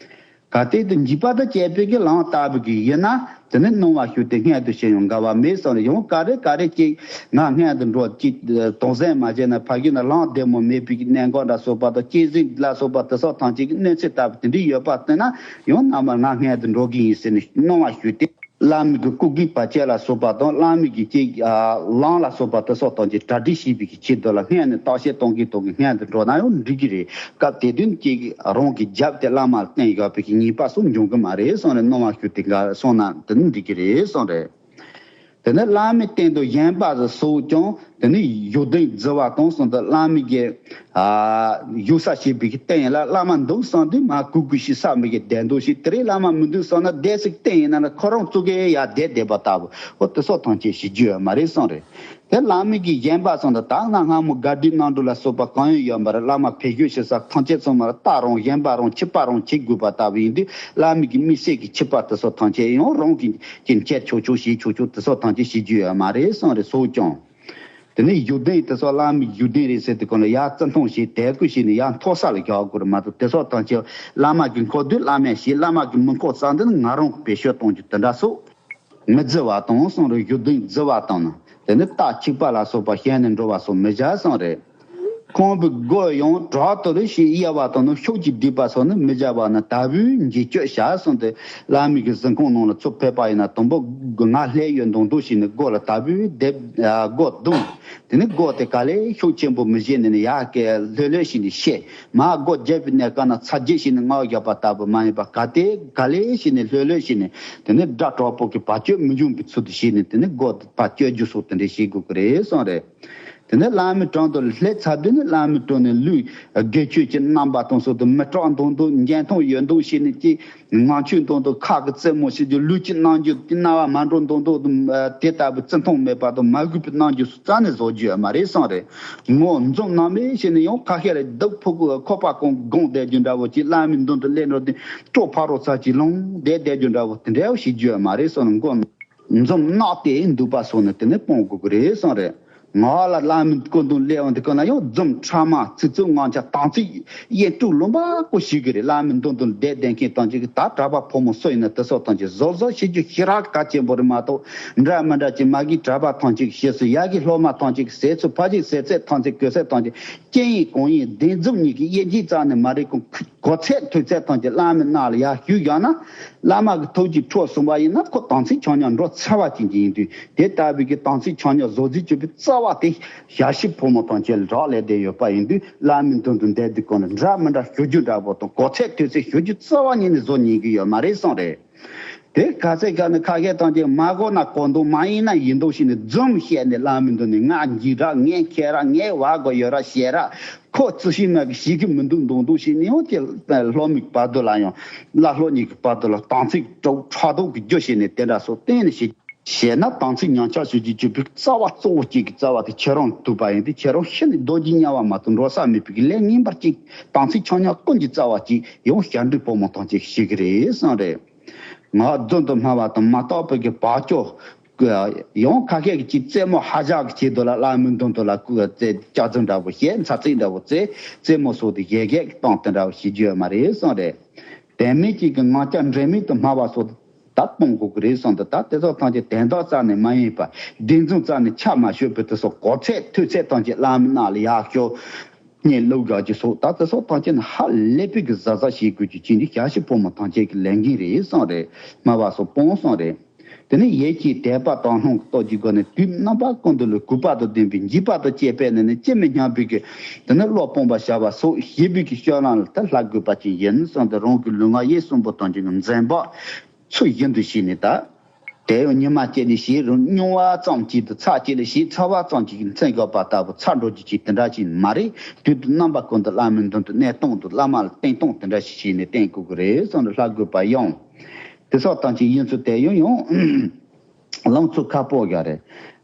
གལ་ཏེ་དེ་འཇིགས་པ་དང་བཅས་པའི་གི་ལམ་ལྟ་བུ་གི་ཡིན་ན། དེ་ནི་སྣང་བ་ཞུགས་ཏེ་སྔོན་དུ་ཕྱིན་ཡང་འགལ་བ་མེད་བསམ་རེད། ཡང་ག་རེ་ག་རེ་ཅིག་ང་སྔོན་དུ་འགྲོ་ཅིག་དོགས་ཟོན་མ་བྱས་ན། ཕ་གི་ན་ལམ་བདེ་མོ་མེད་པའི་གི་གནད་འགག་འདྲ་སོགས་པ་དང་། གཅན་གཟན་ལ་སོགས་པ་དེ་སོགས་ཐམས་ཅད་ཀྱི་གནོད་འཚེ་ལྟ་བུ་དེ་འདྲ་ཡོད་པ་བལྟས་ན། ཡང་རྣམ་པར་ང་སྔོན་དུ་འགྲོ་གི་ཡིན་ཟེར་ནས་སྣང་བ་ཞུགས་ཏེ། བླ་མའི་གི་སྐུ་གེགས་བར་ཆད་ལ་སོགས་པ་དང་། བླ་མའི་གི་ཅིག་ཨ་ལམ་ལ་སོགས་པ་དེ་སོགས་ཐམས་ཅད་གྲ་སྒྲིག་བྱེད་པའི་གི་ཆེད་དུ་ལ། སྔོན་ནས་བརྟག་དཔྱད་གཏོང་གིན་གཏོང་གིན་སྔོན་དུ་འགྲོ་ན་ཡང་འགྲིག་གི་རེད། སྐབས་དེ་དུས་ཅིག་རང་གི་རྒྱབ་དེ་བླ་མ་ལ་བརྟེན་ཡོད་པའི་གི་ཉེས་པ་སོགས་འབྱུང་གི་མ་རེད་བསམ་རེད། སྣང་བ་ཞུགས་ཏེ་འགལ་སོང་ན་དེ་ནི་འགྲིག་གི་རེད་བསམ་རེད། དེ་ནས་བླ་མའི་སྟེང་དུ་བཞེངས་པ་སོགས་ཀྱང་དེ་ནི་བཞུགས་གདན་བརྫི་བ་དང་གསུམ་དུ། བླ་མའི་གི་ཨ་བཞུགས་ས་བྱེད་པའི་གི་སྟེང་ལ་བླ་མ་འདུག་བསམ་དུས་མ་གུས་གུས་ཤིག་བསམ་པའི་གི་བདེ་འདུག་ཤིག་དེ་རིང་བླ་མ་མི་འདུག་བསམ་ན། བསྡད་སའི་སྟེང་ཡིན་ན་ལ་ཁོ་རང་ཙོག་གེ་ཡར་བསྡད་བསྡད་པ་ལྟ་བུ། འོ་དེ་སོགས་ཐམས་ཅད་བྱེད་རྒྱུ་ཡོད་མ་རེད་བསམ་རེད། དེ་བླ་མའི་གི་བཞེངས་པ་སོགས་དང་། ད་གནའ་སྔ་མོ་དགའ་བདེ་གནམ་གྲུ་ལ་སོགས་པ་གང་ཡང་ཡོད་མ་རེད། བླ་མ་ཕེབས་བཞུགས་བྱེད་ས་ཐམས་ཅད་ཚང་མ་ལ་རྟ་རང་བཞོན་པ་རང་ཆིབས་པ་རང་བྱེད་དགོས་པ་ལྟ་བུ་ཡིན་དུས། བླ་མའི་གི་དམིགས་བསལ་གྱི་ཆིབས་པ་དེ་སོགས་ཐམས་ཅད་ཡང་རང་གིས་ཀྱི་འཁྱེར་ཆོག་ཆོག་བྱེད་ཆོག་ཆོག་དེ་སོགས་ཐམས་ཅད་བྱེད་རྒྱུ་ཡོད་མ་རེད་བསམ་རེད། སོགས་ཀྱང་། དེ་ནས་བཞུགས་གདན་དེ་སོགས་བླ་མའི་བཞུགས་གདན་རེད་ཟེར་དུས་གང་ལ་ཡར་བརྩི་མཐོང་བྱས། དད་གུས་བྱས་ནས་ཡར་མཐོ་ས་ལ་བཞག་དགོས་རེད་མ་གཏོགས། དེ་སོགས་ཐམས་ཅད་བླ་མ་གིས་འཁོར་དུས་བླ་མས་བྱེད། བླ་མ་གིས་མི་འཁོར་ཙང་དེ་ནི་ང་རང་གིས་བེད་སྤྱོད་གཏོང་རྒྱུ་དེ་འདྲ་སོགས། མི་བརྫི་བ་དང་གསུམ་རེད། བཞུགས་གདན་བརྫི་བ་དང་ནི། དེ་ནི་རྟ་ཆིབས་པ་ལ་སོགས་པ་བཞོན་ནས་འགྲོ་བ་སོགས་མི་བྱ་གསུམ་རེད། ཁང་པའི་སྒོ་ཡང་དྲག་ཏུ་རེ་ཞིག་དབྱེ་བ་དང་ནི། ཤུགས་ཀྱིས་བསྡུས་པ་སོགས་ནི་མི་བྱ་བ་ནི་ལྟ་བུའི་འགྱེད་སྤྱོད་བྱ་གསུམ་སྟེ། བླ་མའི་གི་གཟིམ་ཁང་ནང་ལ་ཚུར་ཕེབས་པ་ཡིན་ན། དང་པོ་ང་སླེབས་ཡོད་མདོག་མདོག་བྱས་ནས་སྒོ་ལ་ལྟ་བུའི་སྡེབ་ཨ་སྒོ་རྡུང་། དེ་ནི་སྒོ་དེ་ག་ལེ་ཤུགས་ཆེན་པོ་མི་བྱེད་ནས་ནི་ཡར་ཀྱི་ལྷོད་ལྷོད་བྱས་ནས་བཤེད། མར་སྒོ་བརྒྱབ་པའི་གནས་སྐབས་ན་ཚ་རྒྱུད་བྱས་ནས་རྔ་བརྒྱབ་པ་ལྟ་བུ་མ་ཡིན་པ། ག་དེ་ག་ལེ་བྱས་ནས་ལྷོད་ལྷོད་བྱས་ནས། དེ་ནས་སྒྲ་དྲག་པོ་གི་བར་ཆད་མི་འབྱུང་བའི་ཚུལ་དུ་བྱས་ནས། དེ་ནས་སྒོ་དེ་ཕར་གཅོད་རྒྱུ་སོགས་དེ་འདྲ་བྱེད་དགོས་ཀྱི་རེད་གསུངས་རེད། དེ་ནས་བླ་མའི་དྲུང་དུ་སླེབས་ཚར་དུས་ནི། བླ་མའི་དྲུང་ནས་ལུས་དགེ་ཆོས་ཀྱི་རྣམ་པ་དང་སོགས་དང་། མི་སྐྲག་མདོག་མདོག་འཇོན་ཐང་ཡོད་མདོག་བྱས་ནས་ཀྱི། ངང་ཆོས་མདོག་མདོག་ཁ་གི་རྩེད་མོ་བྱེད་རྒྱུ། ལུས་ཀྱི་རྣམ་འགྱུར་གྱི་སྣང་བ་མ་འགྲོ་མདོག་མདོག་དང་། དེ་ལྟ་བུའི་བརྩི་མཐོང་མེད་པ་དང་མ་གུས་པའི་རྣམ་འགྱུར་སོགས་རྩ་ནས་བཟོ་རྒྱུ་ཡོད་མ་རེད་གསུངས་རེད། ངོ་འཛུམ་རྣམ་པས་བྱས་ནས་ཡང་ཁ་ཤས་ལ་སྡུག་ཕོག་གི་ཁོག་པ་གང་སྒོང་བསྡད་རྒྱུ་འདྲ་བོ་ཅིག། བླ་མའི་མདུན་དུ་སླེབས་འགྲོ་དུས་སྐྲ་ཕར་རོ་ཚར་གཅིག་ལོང་བསྡད་བསྡད་རྒྱུ་འདྲ་བོ་དེ་འདྲ་བོ་བྱེད་རྒྱུ་ཡོད་མ་རེད་གསུངས་ནས། མགོ་འཛུམ་རྣག་སྟེ་འདུག་པ་སོགས་ནི་དེ་ནས་སྤོང་དགོས་ཀྱི་རེད་གསུངས་རེད། ང་ལ་བླ་མའི་སྐུ་མདུན་སླེབས་འོང་དུས་སྐབས་ན་ཡང་རྫུན་ཕྲ་མ་ཚིག་རྩུབ་ངག་འཁྱལ་དམ་ཚིག་གཡེང་དཀྲུག་ལུང་པ་བསྐོར་ཞུ་གི་རེད། བླ་མའི་མདུན་དུ་བསྡད་བསྡད་མཁན་ཐམས་ཅད་ཀྱིས། ད་གྲྭ་པ་ཕོ་མོ་སུ་ཡིན་ན་དེ་ཚོ་ཐམས་ཅད་གཟབ་གཟབ་བྱེད་རྒྱུ་ཞེ་དྲག་གལ་ཆེན་པོ་རེད་མ་གཏོགས། འདྲ་མི་འདྲ་ཅིག་མ་གིའི་གྲྭ་པ་ཐམས་ཅད་ཀྱི་ཞེ་སུ། ཡ་གིའི་སློབ་མ་ཐམས་ཅད་ཀྱི་ཟས་ཚོད་ཕ་གིའི་ཟས་ཚོད་ཐམས་ཅད་གོས་ཚད་ཐམས་ཅད་སྐྱེ་ཡིན་གང་ཡིན་བདེན་རྫུན་གཉིས་ཀྱི་དབྱེ་འབྱེད་རྩ་ནས་མ་རིག་གོང་གོ་ཚད་ཐོས་ཚད་ཐམས་ཅད་བླ་མའི་རྣ་ལ་ཡར་ཞུས་བཞག་ན། བླ་མ་གི་ཐུགས་རྗེ་འཕྲོག་སོང་བ་ཡིན་ན། ཁོ་དམ་ཚིག་ཆག་ཉམས་འགྲོ་ཚར་བ་ཅན་ཅིག་ཡིན་དུས། དེ་ལྟ་བུའི་གི་དམ་ཚིག་ཆག་ཉམས་བཟོ་རྩིས་བྱེད་པའི་རྩ་བ་དེ་ཞ་ཡི་ཕོ་མོ་ཐམས་ཅད་ལ་རག་ལས་བསྡད་ཡོད་པ་ཡིན་དུས། བླ་མའི་མདུན་དུ་བསྡད་དུས་སྐབས་ན་འདྲ་མི་འདྲ་ཞུ་རྒྱུ་འདྲ་པོ་དང་། གོ་ཚད་ཐོས་ཚད་ཞུ་རྒྱུ་རྩ་བ་ཉིད་ནས་བཟོ་ཉན་གི་ཡོད་མ་རེད་གསུངས་རེད། དེ་ག་ཚད་ག་ནས་ཁ་ཤས་ཐམས་ཅད་མ་གོ་ན་གོ་མདོག་མ་ཡིན་ན་ཡིན་མདོག་བྱས་ནས་རྫུན་བཤད་ནས། བླ་མའི་མདུན་ནས་ང་འཇིགས་ར། ངས་མཁས་ར། ངས་བ་གོ་ཡོད་ར་ཞེས་ར། ཁོ་རྩི་ཤིང་མ་གི་ཞིག་གི་མི་འདུག་མདོག་མདོག་བྱས་ནས་ཡང་དེ་སློབ་མའི་བར་དུ་ལ་ཡང་བླ་སློབ་གཉིས་ཀྱི་བར་དུ་ལ་དམ་ཚིག་དྲག་ཕྲག་དོག་གི་རྒྱུ་བྱས་ནས་དེ་འདྲ་སོགས་གཏན་ནས་བྱེད། བྱས་ན་དམ་ཚིག་ཉམས་ཆག་བྱེད་རྒྱུ་བཅུ་པའི་རྩ་བ་གཙོ་བོ་གཅིག་གི་རྩ་བ་དེ་ཁྱེད་རང་ཐུག་པ་ཡིན་ཏེ། ཁྱེད་རང་ཤི་ནས་རྡོ་རྗེ་དམྱལ་བ་མ་གཏོགས་འགྲོ་ས་མེད་པའི་གི་ལས་ངན་པ་གཅིག། དམ་ཚིག་ཆག་ཉམས་ཀུན་གྱི་རྩ་བ་གཅིག་ཡང་ཞབས་འདྲེན་ཕོ་མོ་ཐམས་ཅད་ཤེས་ཀྱི་རེད་གསུངས་རེད། ང་རྫུན་དུ་སྨྲ་བ་དང་མ་དག་པའི་གི་བག་ཅོ། ཡང་ཁ་ཤས་ཀྱིས་ཅིག་རྩེད་མོ་ཧ་ཅག་གི་ཆེད་དུ་ལ་བླ་མའི་མདུན་དུ་ལ་སྐུ་སྐྱག་རྫུན་འདྲ་བོ་བཤད། ཚ་ཚིག་འདྲ་བོ་རྩེ། རྩེད་མོ་སོགས་དེ་བཞད་གད་བཏང་དེ་འདྲ་བོ་བྱེད་རྒྱུ་ཡོད་མ་རེད་གསུངས་རེད། དོན་མེད་ཅིག་གི་ངག་འཁྱལ་འབྲེལ་མེད་དུ་སྨྲ་བ་སོགས་དེ་ད་སྤོང་དགོས་ཀྱི་རེད་གསུངས་འདུག་ད་དེ་ཚོ་ཐམས་ཅད་དོན་དག་རྩ་ནས་མ་ཡིན་པ། བདེན་རྫུན་རྩ་ནས་ཆ་མ་ཤོད་པའི་དེ་ཚོ་གོ་ཚད་ཐོས་ཚད་ཐམས་ཅད་བླ་མའི་རྣ་ལ་ཡར་ཤོག་ངས་བླུག་དགག་རྒྱུ་སོགས། ད་དེ་ཚོ་ཐམས་ཅད་ནི་ཧ་ལས་པའི་གི་གཟབ་གཟབ་བྱེད་དགོས་རྒྱུ་ཅན་གྱི་ཞ་ཡི་ཕོ་མོ་ཐམས་ཅད་ཀྱི་ལས་འགན་རེད་གསུངས་རེད། སྨྲ་བ་སོགས་སྤོང་གསུངས་རེད། དེ་ནས་ཡིད་ཀྱི་དད་པ་དག་སྣང་གི་སྟོབས་ཀྱི་སྒོ་ནས་དུས་རྣམ་པ་ཀུན་ཏུ་ལ་གུས་པ་དང་ལྡན་པའི་འཇིགས་པ་དང་བཅས་པས་ནི་ནི་ཅི་མི་སྙམ་པའི་གི། དེ་ནས་བློ་སྤོང་བར་བྱ་བ་སོགས་བྱེད་པའི་གི་སྤྱོད་ལམ་ལ་ད་ལྷག་དགོས་པ་ཅན་ཡིན་གསུངས་ཏེ། རང་གི་ལུས་ངག་ཡིད་གསུམ་པོ་ཐམས་ཅད་ཀྱི་འཛིན་པ་ཚུལ་བཞིན་དུ་བྱས་ནས། ད་དེ་ཡང་ཉི་མ་གཅིག་ལ་བྱས་རུང་སྙིང་བ་ཙམ་གཅིག་དང་ཚྭ་གཅིག་ལ་བྱས་ཚ་བ་ཙམ་གཅིག་གིས་མཚན་དགག་པ་ལྟ་བུ་ཚ་འགྲོ་རྒྱུ་ཅིག་དེ་འདྲ་ཅིག་མ་རེད། དུས་དང་རྣམ་པ་ཀུན་ཏུ་བླ་མའི་མདུན་དུ་གནས་སྟངས་དང་བླ་མ་ལ་བསྟེན་སྟངས་དེ་འདྲ་ཞིག་བྱས་ནས་བསྟེན་དགོས་ཀྱི་རེད་གསུངས་ནས་ལྷག་དགོས་པ་ཡང་། དེ་སོགས་ཐམས་ཅད་ཡིན་ཚུལ་དེ་ཡང་ཡང་ལང་ཚོ་ཁ་པོ་ཡ་རེད།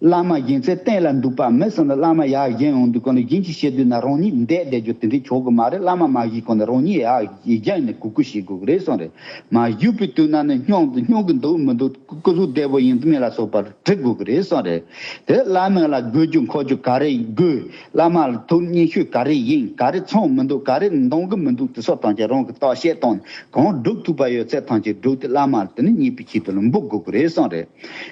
བླ་མ་བཞེངས་ཚེ་སྟེང་ལ་འདུག་པ་མིན་གསུངས་ནས། བླ་མ་ཡར་བཞེངས་ཡོང་དུས་གང་ལ་བཞེངས་ཀྱི་བྱེད་དུས་ན་རང་ཉིད་བསྡད་བསྡད་རྒྱུ་དེ་འདྲའི་ཆོག་གི་མ་རེད། བླ་མ་མ་བཞེངས་གོང་ནས་རང་ཉིད་ཡར་བཞེངས་ནས་གུས་བཀུར་བྱེད་དགོས་ཀྱི་རེད་གསུངས་རེད། མ་བཞུགས་པའི་དུས་ན་ནི་སྙུང་སྙུང་གི་འདུག་མི་འདུག་སྐུ་གཟུགས་བདེ་པོ་ཡིན་མིན་ལ་སོགས་པ་དྲི་དགོས་ཀྱི་རེད་གསུངས་རེད། དེ་བླ་མ་ལ་དགོས་རྒྱུ་མཁོ་རྒྱུ་ག་རེ་དགོས། བླ་མ་ལ་ཐུགས་མཉེས་ཤོས་ག་རེ་ཡིན། ག་རེ་ཚང་མི་འདུག་ག་རེ་འདང་གི་མི་འདུག་དེ་ཚོ་ཐམས་ཅད་རང་གིས་བརྟག་དཔྱད་བཏང་ནས་གང་སྒྲུབ་ཐུབ་པ་ཡོད་ཚད་ཐམས་ཅད་སྒྲུབ་སྟེ་བླ་མ་ལ་དེ་ནི་མཉེས་པའི་ཆེད་དུ་ལ་འབུལ་དགོས་ཀྱི་རེད་གསུངས་རེད།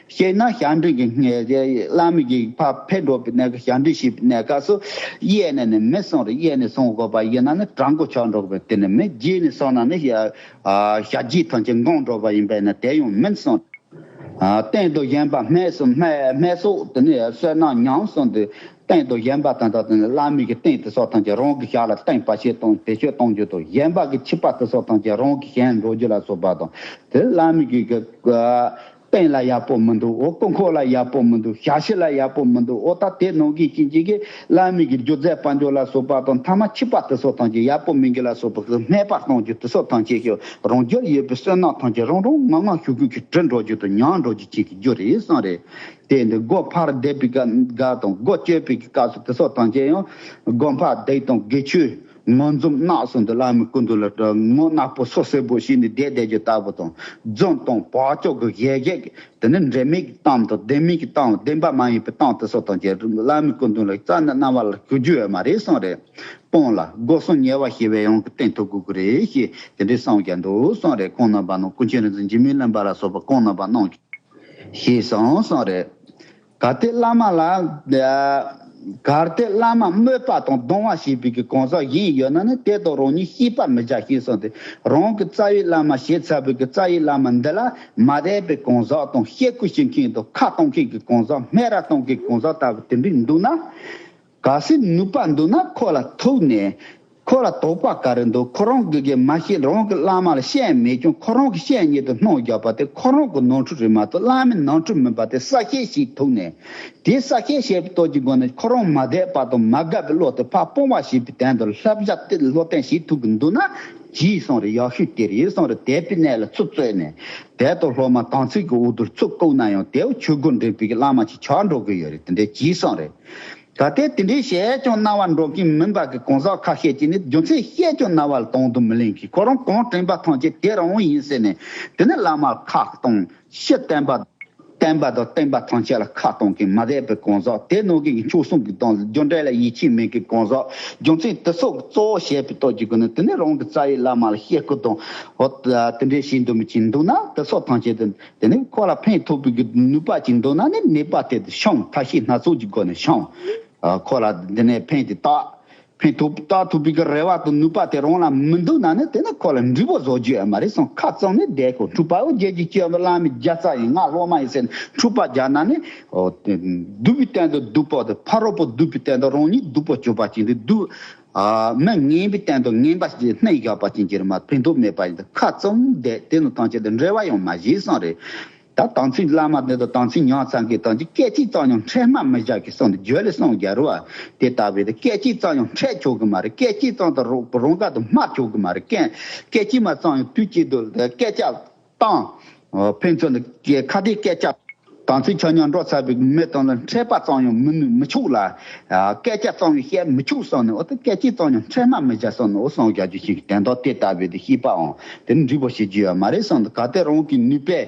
བཤད་ན་ཞབས་འདྲེན་གྱི་བླ་མ་གིས་ཕར་ཕེབས་འགྲོ་བའི་གནས་སྐབས། ཞབས་འདྲེན་བྱེད་པའི་གནས་སྐབས་སུ་གཡས་ནས་ནི་མི་གསུངས་རེད། གཡས་ནས་གསུང་དགོས་པ་ཡིན་ན་ནི་དྲང་པོ་ཆགས་འགྲོ་གི་རེད། དེ་ནི་མི་རྗེས་ནས་གསུངས་ན་ནི་ཞབས་རྗེས་ཐམས་ཅད་འགངས་འགྲོ་བ་ཡིན་པས་ན་དེ་ཡང་མིན་གསུངས། སྟེང་དང་བཞོན་པ་སྨད་སོགས། སྨད་སྨད་སོགས་དེ་ནི་བསོད་ནམས་ཉམས་གསུངས་ཏེ། སྟེང་དང་བཞོན་པ་དང་དང་དེ་ནི་བླ་མའི་གི་སྟེང་དེ་སོགས་ཐམས་ཅད་རང་གི་ཞབས་ལ་བརྟེན་པ་ཞིག་དང་བེད་སྤྱོད་གཏོང་རྒྱུ་དང་། བཞོན་པ་གི་ཕྱུ་པ་དེ་སོགས་ཐམས་ཅད་རང་གི་ཞབས་འགྲོ་རྒྱུ་ལ་སོགས་པ་དང་། དེ་བླ་མའི་གི་གི་སྟེང་ལ་ཡག་པོ་མི་འདུག་འོ་སྐུ་འཁོར་ལ་ཡག་པོ་མི་འདུག་ཞབས་ཕྱི་ལ་ཡག་པོ་མི་འདུག་འོ་ད་དེ་ནང་གི་ཅིག་ཅིག་གིས་བླ་མའི་གི་རྒྱུ་རྫས་དཔལ་འབྱོར་ལ་སོགས་པ་དང་། ཐ་མ་ཕྱུ་པ་དེ་སོགས་ཐམས་ཅད་ཡག་པོ་མིན་གི་ལ་སོགས་པ་གི་སྨད་པ་གཏོང་རྒྱུ་དེ་སོགས་ཐམས་ཅད་ཀྱི་རང་རྒྱུད་ཡོད་པའི་བསོད་ནམས་ཐམས་ཅད་རང་རང་ངང་ངང་ཤུགས་ཀུན་གྱིས་བྲི་འགྲོ་རྒྱུ་དང་ཉམས་འགྲོ་རྒྱུ་ཅིག་གི་རྒྱུ་རེད་གསུངས་རེད། དེ་འདི་སྒོ་ཕར་བསྡད་པའི་སྐབས་དང་སྒོ་གཅོད་པའི་སྐབས་སུ་དེ་སོགས་ཐམས་ཅད་ཡང་སྒོ་ཕར་བསྡད་དང་དགེ་ཆོས་ངོ་འཛོམས་གནང་གསུངས་ཏེ། བླ་མའི་སྐུ་མདུན་ལ་ངོ་གནག་པོ་སོ་སེར་པོ་ཞིག་ནས་བསྡད་བསྡད་རྒྱུ་ལྟ་བུ་དང་། རྫུན་དང་བག་ཆགས་ཀྱི་གཞལ་བྱེད་དེ་ནི་འབྲེལ་མེད་ཀྱི་གཏམ་དང་ལྡན་མིན་གྱི་གཏམ། ལྡན་པ་མ་ཡིན་པའི་གཏམ་དེ་སོགས་ཐམས་ཅད་བླ་མའི་སྐུ་མདུན་ལ་རྩ་ནས་རྣ་བ་ལ་གོ་རྒྱུ་ཡོད་མ་རེད་གསུངས་རེད། སྤོང་ལ་སྒོ་གསུམ་ཉེ་བར་ཞི་བའི་དབང་གིས་བསྟེན་ཐུབ་དགོས་ཀྱི་རེད་ཞེས་དེ་འདྲའི་གསུངས་ཀྱང་འདུག་གསུངས་རེད། ཁོང་རྣམ་པ་རྣམས་ཀུན་མཁྱེན་རིག་འཛིན་འཇིགས་མེད་གླིང་པ་ལ་སོགས་པ་ཁོང་རྣམ་པ་རྣམས་ཀྱིས་ཞེས་གསུངས་གསུངས་རེད། གལ་ཏེ་བླ་མ་ལ་གལ་ཏེ་བླ་མ་སྨོད་པ་དང་གདུང་བ་བྱེད་པའི་གི་གང་ཟག་གཞན་ཡོད་ན་ནི་དེ་དང་རང་ཉིད་ཤེས་པར་མི་བྱ་ཞེས་གསུངས་ཏེ། རང་གི་རྩ་བའི་བླ་མ་བྱས་ཚར་བའི་གི་རྩ་བའི་བླ་མ་འདི་ལ་མ་དད་པའི་གང་ཟག་དང་བཤད་ཁུལ་བྱེད་མཁན་དང་ཁ་གཏོང་མཁན་གྱི་གང་ཟག་སྨད་ར་གཏོང་མཁན་གྱི་གང་ཟག་ལྟ་བུ་དེ་འདྲ་འདུག་ན། གལ་སྲིད་ནུས་པ་འདུག་ན་ཁོ་ལ་ཐུག་ནས་ཁོ་ལ་དོགས་པ་ག་རེ་འདུག་ཁོ་རང་གི་གི་མ་ཤེས། རང་གི་བླ་མ་ལ་བཤད་མེད་ཀྱང་ཁོ་རང་གི་བཤད་ཉེས་དུ་སྣང་རྒྱག་པ་དེ་ཁོ་རང་གི་ནོར་འཁྲུལ་རེད་མ་གཏོགས་བླ་མའི་ནོར་འཁྲུལ་མིན་པ་དེ་གསལ་བཤད་ཞིག་ཐུག་ནས། དེ་གསལ་བཤད་བྱས་པའི་སྟོབས་ཀྱི་སྒོ་ནས་ཁོ་རང་མ་དད་པ་དང་མ་དགའ་བའི་བློ་དེ་ཕར་སྤོང་བ་ཞེས་པའི་དོན་དུ་བསླབ་བྱ་དེ་བློ་བརྟན་བྱེད་ཐུབ་ཀྱི་འདུག་ན་གྱིས་གསུངས་རེད། ཡག་ཤོས་དེ་རེད་གསུངས་རེད། དད་པའི་གནས་ལ་ཚུར་བཙོས་ནས་དད་དང་སློབ་མ་དམ་ཚིག་གི་འོག་ཏུ་ཚུར་བཀུག་ན་ཡང་དེ་ཆོས་སྒོ་འདྲེན་པའི་བླ་མ་ཅིག་ཆགས་འགྲོ་གི་ཡོད་རེད། དེ་འདྲའི་གྱིས་གསུངས་རེད། གལ་ཏེ་དེ་འདྲའི་བཤད་ཀྱང་རྣ་བར་འགྲོ་མཁན་མིན་པ་གི་གང་ཟག་ཁ་ཤས་ཀྱིས་ནི་རྒྱུ་མཚན་བཤད་ཀྱང་རྣ་བ་ལ་དོན་དུ་མི་ལེན་གི། ཁོ་རང་གང་དྲན་པ་ཐམས་ཅད་དེ་རང་ཡིན་ཟེར་ནས་དེ་ནི་བླ་མར་ཁ་གཏོང་། ཕྱི་བསྟན་པ་བསྟན་པ་དང་བསྟན་པ་ཐམས་ཅད་ལ་ཁ་གཏོང་མཁན་མ་དད་པའི་གང་ཟག་དེ་ནང་གི་མཆོག་གསུམ་གྱི་དང་རྒྱུ་འབྲས་ལ་ཡིད་ཆེས་མེད་མཁན་གང་ཟག་རྒྱུ་མཚན་དེ་སོགས་གཙོ་བོ་བྱས་པའི་སྟོབས་ཀྱི་སྒོ་ནས་དེ་ནི་རང་གི་རྩ་བའི་བླ་མ་ལ་བཤད་སྐུལ་དང་འོ་དེ་འདྲའི་བྱེད་འདུན་མི་ཅིག་འདུག་ན་དེ་སོགས་ཐམས་ཅད་དེ། དེ་ནས་ཁོ་ལ་ཕན་ཐོགས་པའི་གི་ནུས་པ་ཅིག་འདུག་ན་ནི་ནུས་པ་དེ་དེ་སྤྱོད་ཐབས་ཤེས་སྣ་ཚོགས་ཀྱི་སྒོ་ནས་སྤྱོད། ཨ། ཁོ་ལ་འདི་ནས་ཕན་དེ་བཏགས། ཕན་ཐོགས་བཏགས་ཐུབ་པའི་གི་རེ་བ་དང་ནུས་པ་དེ་རང་ལ་མི་འདུག་ན་ནི་དེ་ནི་ཁོ་ལ་འབྲས་བུ་བཟོ་རྒྱུ་ཡོད་མ་རེད་གསུངས། ཁ་བཙུམ་ནས་བསྡད་དགོས། འཁྲུལ་པའོ་རྒྱལ་གྱི་སྐྱེ་བོ་བླ་མའི་རྒྱལ་རྩ་ཡིན། ང་སློབ་མ་ཡིན་ཟེར་ནས་འཁྲུལ་པ་རྒྱག་ན་ནི། ཨོ་དེ་སྡུག་པའི་སྟེང་དུ་སྡུག་པ་དང་ཕ་རོལ་པོ་སྡུག་པའི་སྟེང་དུ་རང་ཉིད་སྡུག་པ་གྱུར་པ་ཅིག་འདུག་ཨ། མི་ངན་པའི་སྟེང་དུ་ངན་པ་ཞིག་སྣེ་བཞག་པ་ཅན་གྱི་རེད་མ། ཕན་ཐོགས་མེད་པ་ཡིན་ཏེ། ཁ་བཙུམ་བསྡད་དེ་ནི་ཐམས་ཅད་དུ་འབྲེལ་བ་ཡང་མ་བྱེད་གསུངས་རེད། ད་དམ་ཚིག་བླ་མ་དེ་དང་དམ་ཚིག་ཉམས་ཚར་མཁན་དང་ཅིག་སྐད་ཅིག་ཙམ་ཡང་ཁྲེལ་མ་མི་བཞག་གི་གསུངས་ཏེ། རྒྱུད་ལ་གསུངས་རྒྱ་རུ་བ་དེ་ལྟ་བུའི་དེ་སྐད་ཅིག་ཙམ་ཡང་ཁྲེལ་ཆོག་གི་མ་རེད། སྐད་ཅིག་ཙམ་དུ་རོ་རོང་ག་དུ་སྨྲ་ཆོག་གི་མ་རེད། སྐད་སྐད་ཅིག་མ་ཙམ་ཡང་དུས་གཅིག་ཏུ་སྐད་ཆ་བཏང་། ཕན་ཚུན་དུ་ཁ་བརྡའི་སྐད་ཆ། དམ་ཚིག་ཆ་མཉམ་འགྲོ་ཚར་བའི་མི་དང་ལ་འཕྲད་པ་ཙམ་ཡང་མི་ནུས་མི་ཆོག་ལ། སྐད་ཆ་ཙམ་ཡང་བཤད་མི་ཆོག་གསུངས་ནས། འོ་ད་སྐད་ཅིག་ཙམ་ཡང་ཁྲེལ་མ་མི་བྱ་གསུངས་ནས། འོ་གསུངས་རྒྱ་ཆེ་ཞིག་གི་དོན་དག་དེ་ལྟ་བུའི་དེ་ཤེས་པའང་དེ་ནི་འབྲས་བུ་ཞེས་བརྗོད་ཡོད་མ་རེད་གསུངས་འདུག་གལ་ཏེ་རང་གི་ནུས་པས་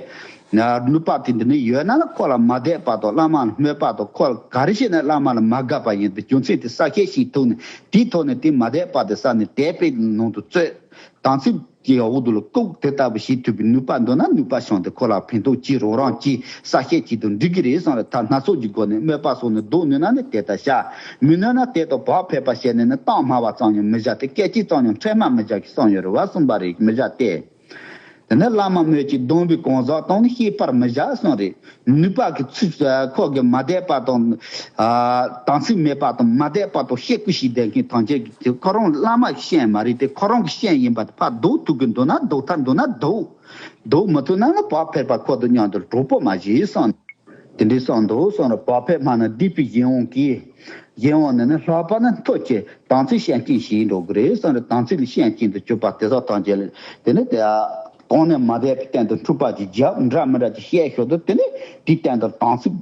ནུས་པ་དེ་འདི་ནི་ཡོད་ན་ནི་ཁོ་ལ་མ་དད་པ་དང་བླ་མ་ལ་སྨོད་པ་དང་། ཁོ་ལ་ག་རེ་བྱས་ན་བླ་མ་ལ་མ་དགའ་བ་ཡིན་པའི་རྒྱུ་མཚན་དེ་གསལ་བཤད་ཞིག་ཐུག་ནས། དེའི་ཐོག་ནས་དེ་མ་དད་པ་དེ་བསལ་ནས་དད་པའི་ནང་དུ་བཙོས། དམ་ཚིག་གི་འོག་ཏུ་ལ་བཀུག་དེ་ལྟ་བུ་བྱེད་ཐུབ་པའི་ནུས་པ་འདུག་ན་ནུས་པ་བྱུང་སྟེ་ཁོ་ལ་ཕན་ཐོགས་ཀྱི་རོགས་རམ་གྱི་གསལ་བཤད་ཅིག་ཏུ་འགྲིག་གི་རེད་གསུངས་རེད། ཐབས་སྣ་ཚོགས་ཀྱི་སྒོ་ནས་སྨོད་པ་སོགས་ནི་བཟློག་ནུས་ན་ནི་དེ་ལྟར་བྱ། མི་ནུས་ན་དེ་དང་བག་ཕེབས་པ་བྱས་ནས་ནི་གཏམ་སྨྲ་བ་ཙམ་ཡང་མི་བྱ་སྟེ། སྐད་ཅིག་ཙམ་ཡང་ཁྲེལ་མ་མི་བྱ་གི་གསུངས་ཡོད་རེད་བ། གསུངས་པ་རེད། མི་བྱ་སྟེ། དེ་ནས་བླ་མ་སྨོད་ཅིང་གདུང་བའི་གང་ཟག་དང་ནི་བཤད་པར་མི་བྱ་གསུངས་རེད། ནུས་པ་གི་ཚུལ་ཁོ་གི་མ་དད་པ་དང་། ཨ། དམ་ཚིག་མེད་པ་དང་མ་དད་པ་དང་བཤད་ཁུལ་བྱེད་བསྡད་མཁན་ཐམས་ཅད་ཀྱིས་ཁོ་རང་བླ་མ་གི་སྤྱན་མ་རེད་དེ། ཁོ་རང་གི་སྤྱན་ཡིན་པ་དེ་ཕར་ལྡོག་ཐུབ་ཀྱི་འདུག་ན་ལྡོག་ཐབས་འདུག་ན་ལྡོག་ལྡོག་མི་ཐུབ་ན་ནི་བག་ཕེབས་པ་ཁོ་དང་མཉམ་དུ་གྲོགས་པོ་མ་བྱེད་གསུངས། དེ་འདྲའི་གསུངས་འདུག་གསུངས་ན། བག་ཕེབས་སྨྲ་ན་སྡིག་པའི་གཞན་དབང་གིས། གཞན་དབང་ནི་ནི་ལྷག་པ་ནི་མཐོ་ཆེ་དམ་ཚིག་བཤད་མཁན་ཞིག་འགྲོ་གི་རེད་གསུངས་རེད། དམ་ཚིག་ལ་བཤད་མཁན་དུ་གྱུར་པ་དེ་དག་ཐམས་ཅད་ལ་དེ་ནི་དེ། གང་ནས་མ་བསྡད་པའི་སྟེང་དུ་འཁྲུག་པ་ཅིག་བརྒྱབ། འདྲ་མི་འདྲ་ཅིག་བཤད་ཞོར་དུ་དེ་ནས་དེའི་སྟེང་དུ་དམ་ཚིག་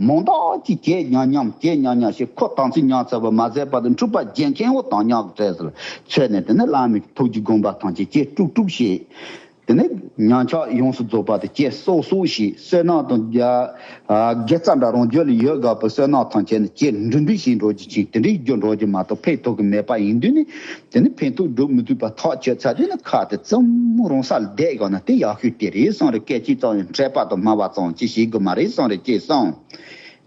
མང་དག་ཅིག་བྱས་ཉམས་ཉམས་བྱས་ཉམས་ཉམས་ཞེས། ཁོ་དམ་ཚིག་ཉམས་ཚར་བ་མ་ཟད་པར་དུ་འཁྲུག་པ་རྒྱལ་མཁན་བོ་དམ་ཉམས་ཀྱི་རྩལ་སུ་ལ་ཚུད་ནས། དེ་ནས་བླ་མའི་ཐུགས་ཀྱི་དགོངས་པ་ཐམས་ཅད་ཅེས་དཀྲུག་དཀྲུག་བྱས། དེ་ནས་ཉམས་ཆག་ཡོངས་སུ་རྫོགས་པ་དེ་ཅེས་སོགས་སོགས་ཞེས། བསོད་ནམས་དང་རྒྱ་ཨ་དགེ་རྩ་འདྲ་རང་རྒྱུད་ལ་ཡོད་དགོས་པའི་བསོད་ནམས་ཐམས་ཅད་ནི་ཅེས་འགྲིམ་འགྲུལ་བྱེད་འགྲོ་རྒྱུ་ཅིག་དེ་འདྲའི་རྒྱུ་འགྲོ་རྒྱུ་མ་གཏོགས་ཕན་ཐོགས་ཀྱི་མེད་པ་ཡིན་དུས་ནི། དེ་ནི་ཕན་ཐོགས་སྒྲུབ་མི་ཐུབ་པ་ཐག་ཆོད་ཚར་དུས་ནི། ཁ་དེ་ཙམ་རང་སར་བསྡད་དགོས་ན་དེ་ཡག་ཤོས་དེ་རེད་གསུངས་རེད། སྐད་ཅིག་ཙམ་ཡང་འཕྲད་པ་དང་སྨྲ་བ་ཙམ་ཅིག་བྱེད་དགོས་མ་རེད་གསུངས་རེད་ཅེས་གསུངས།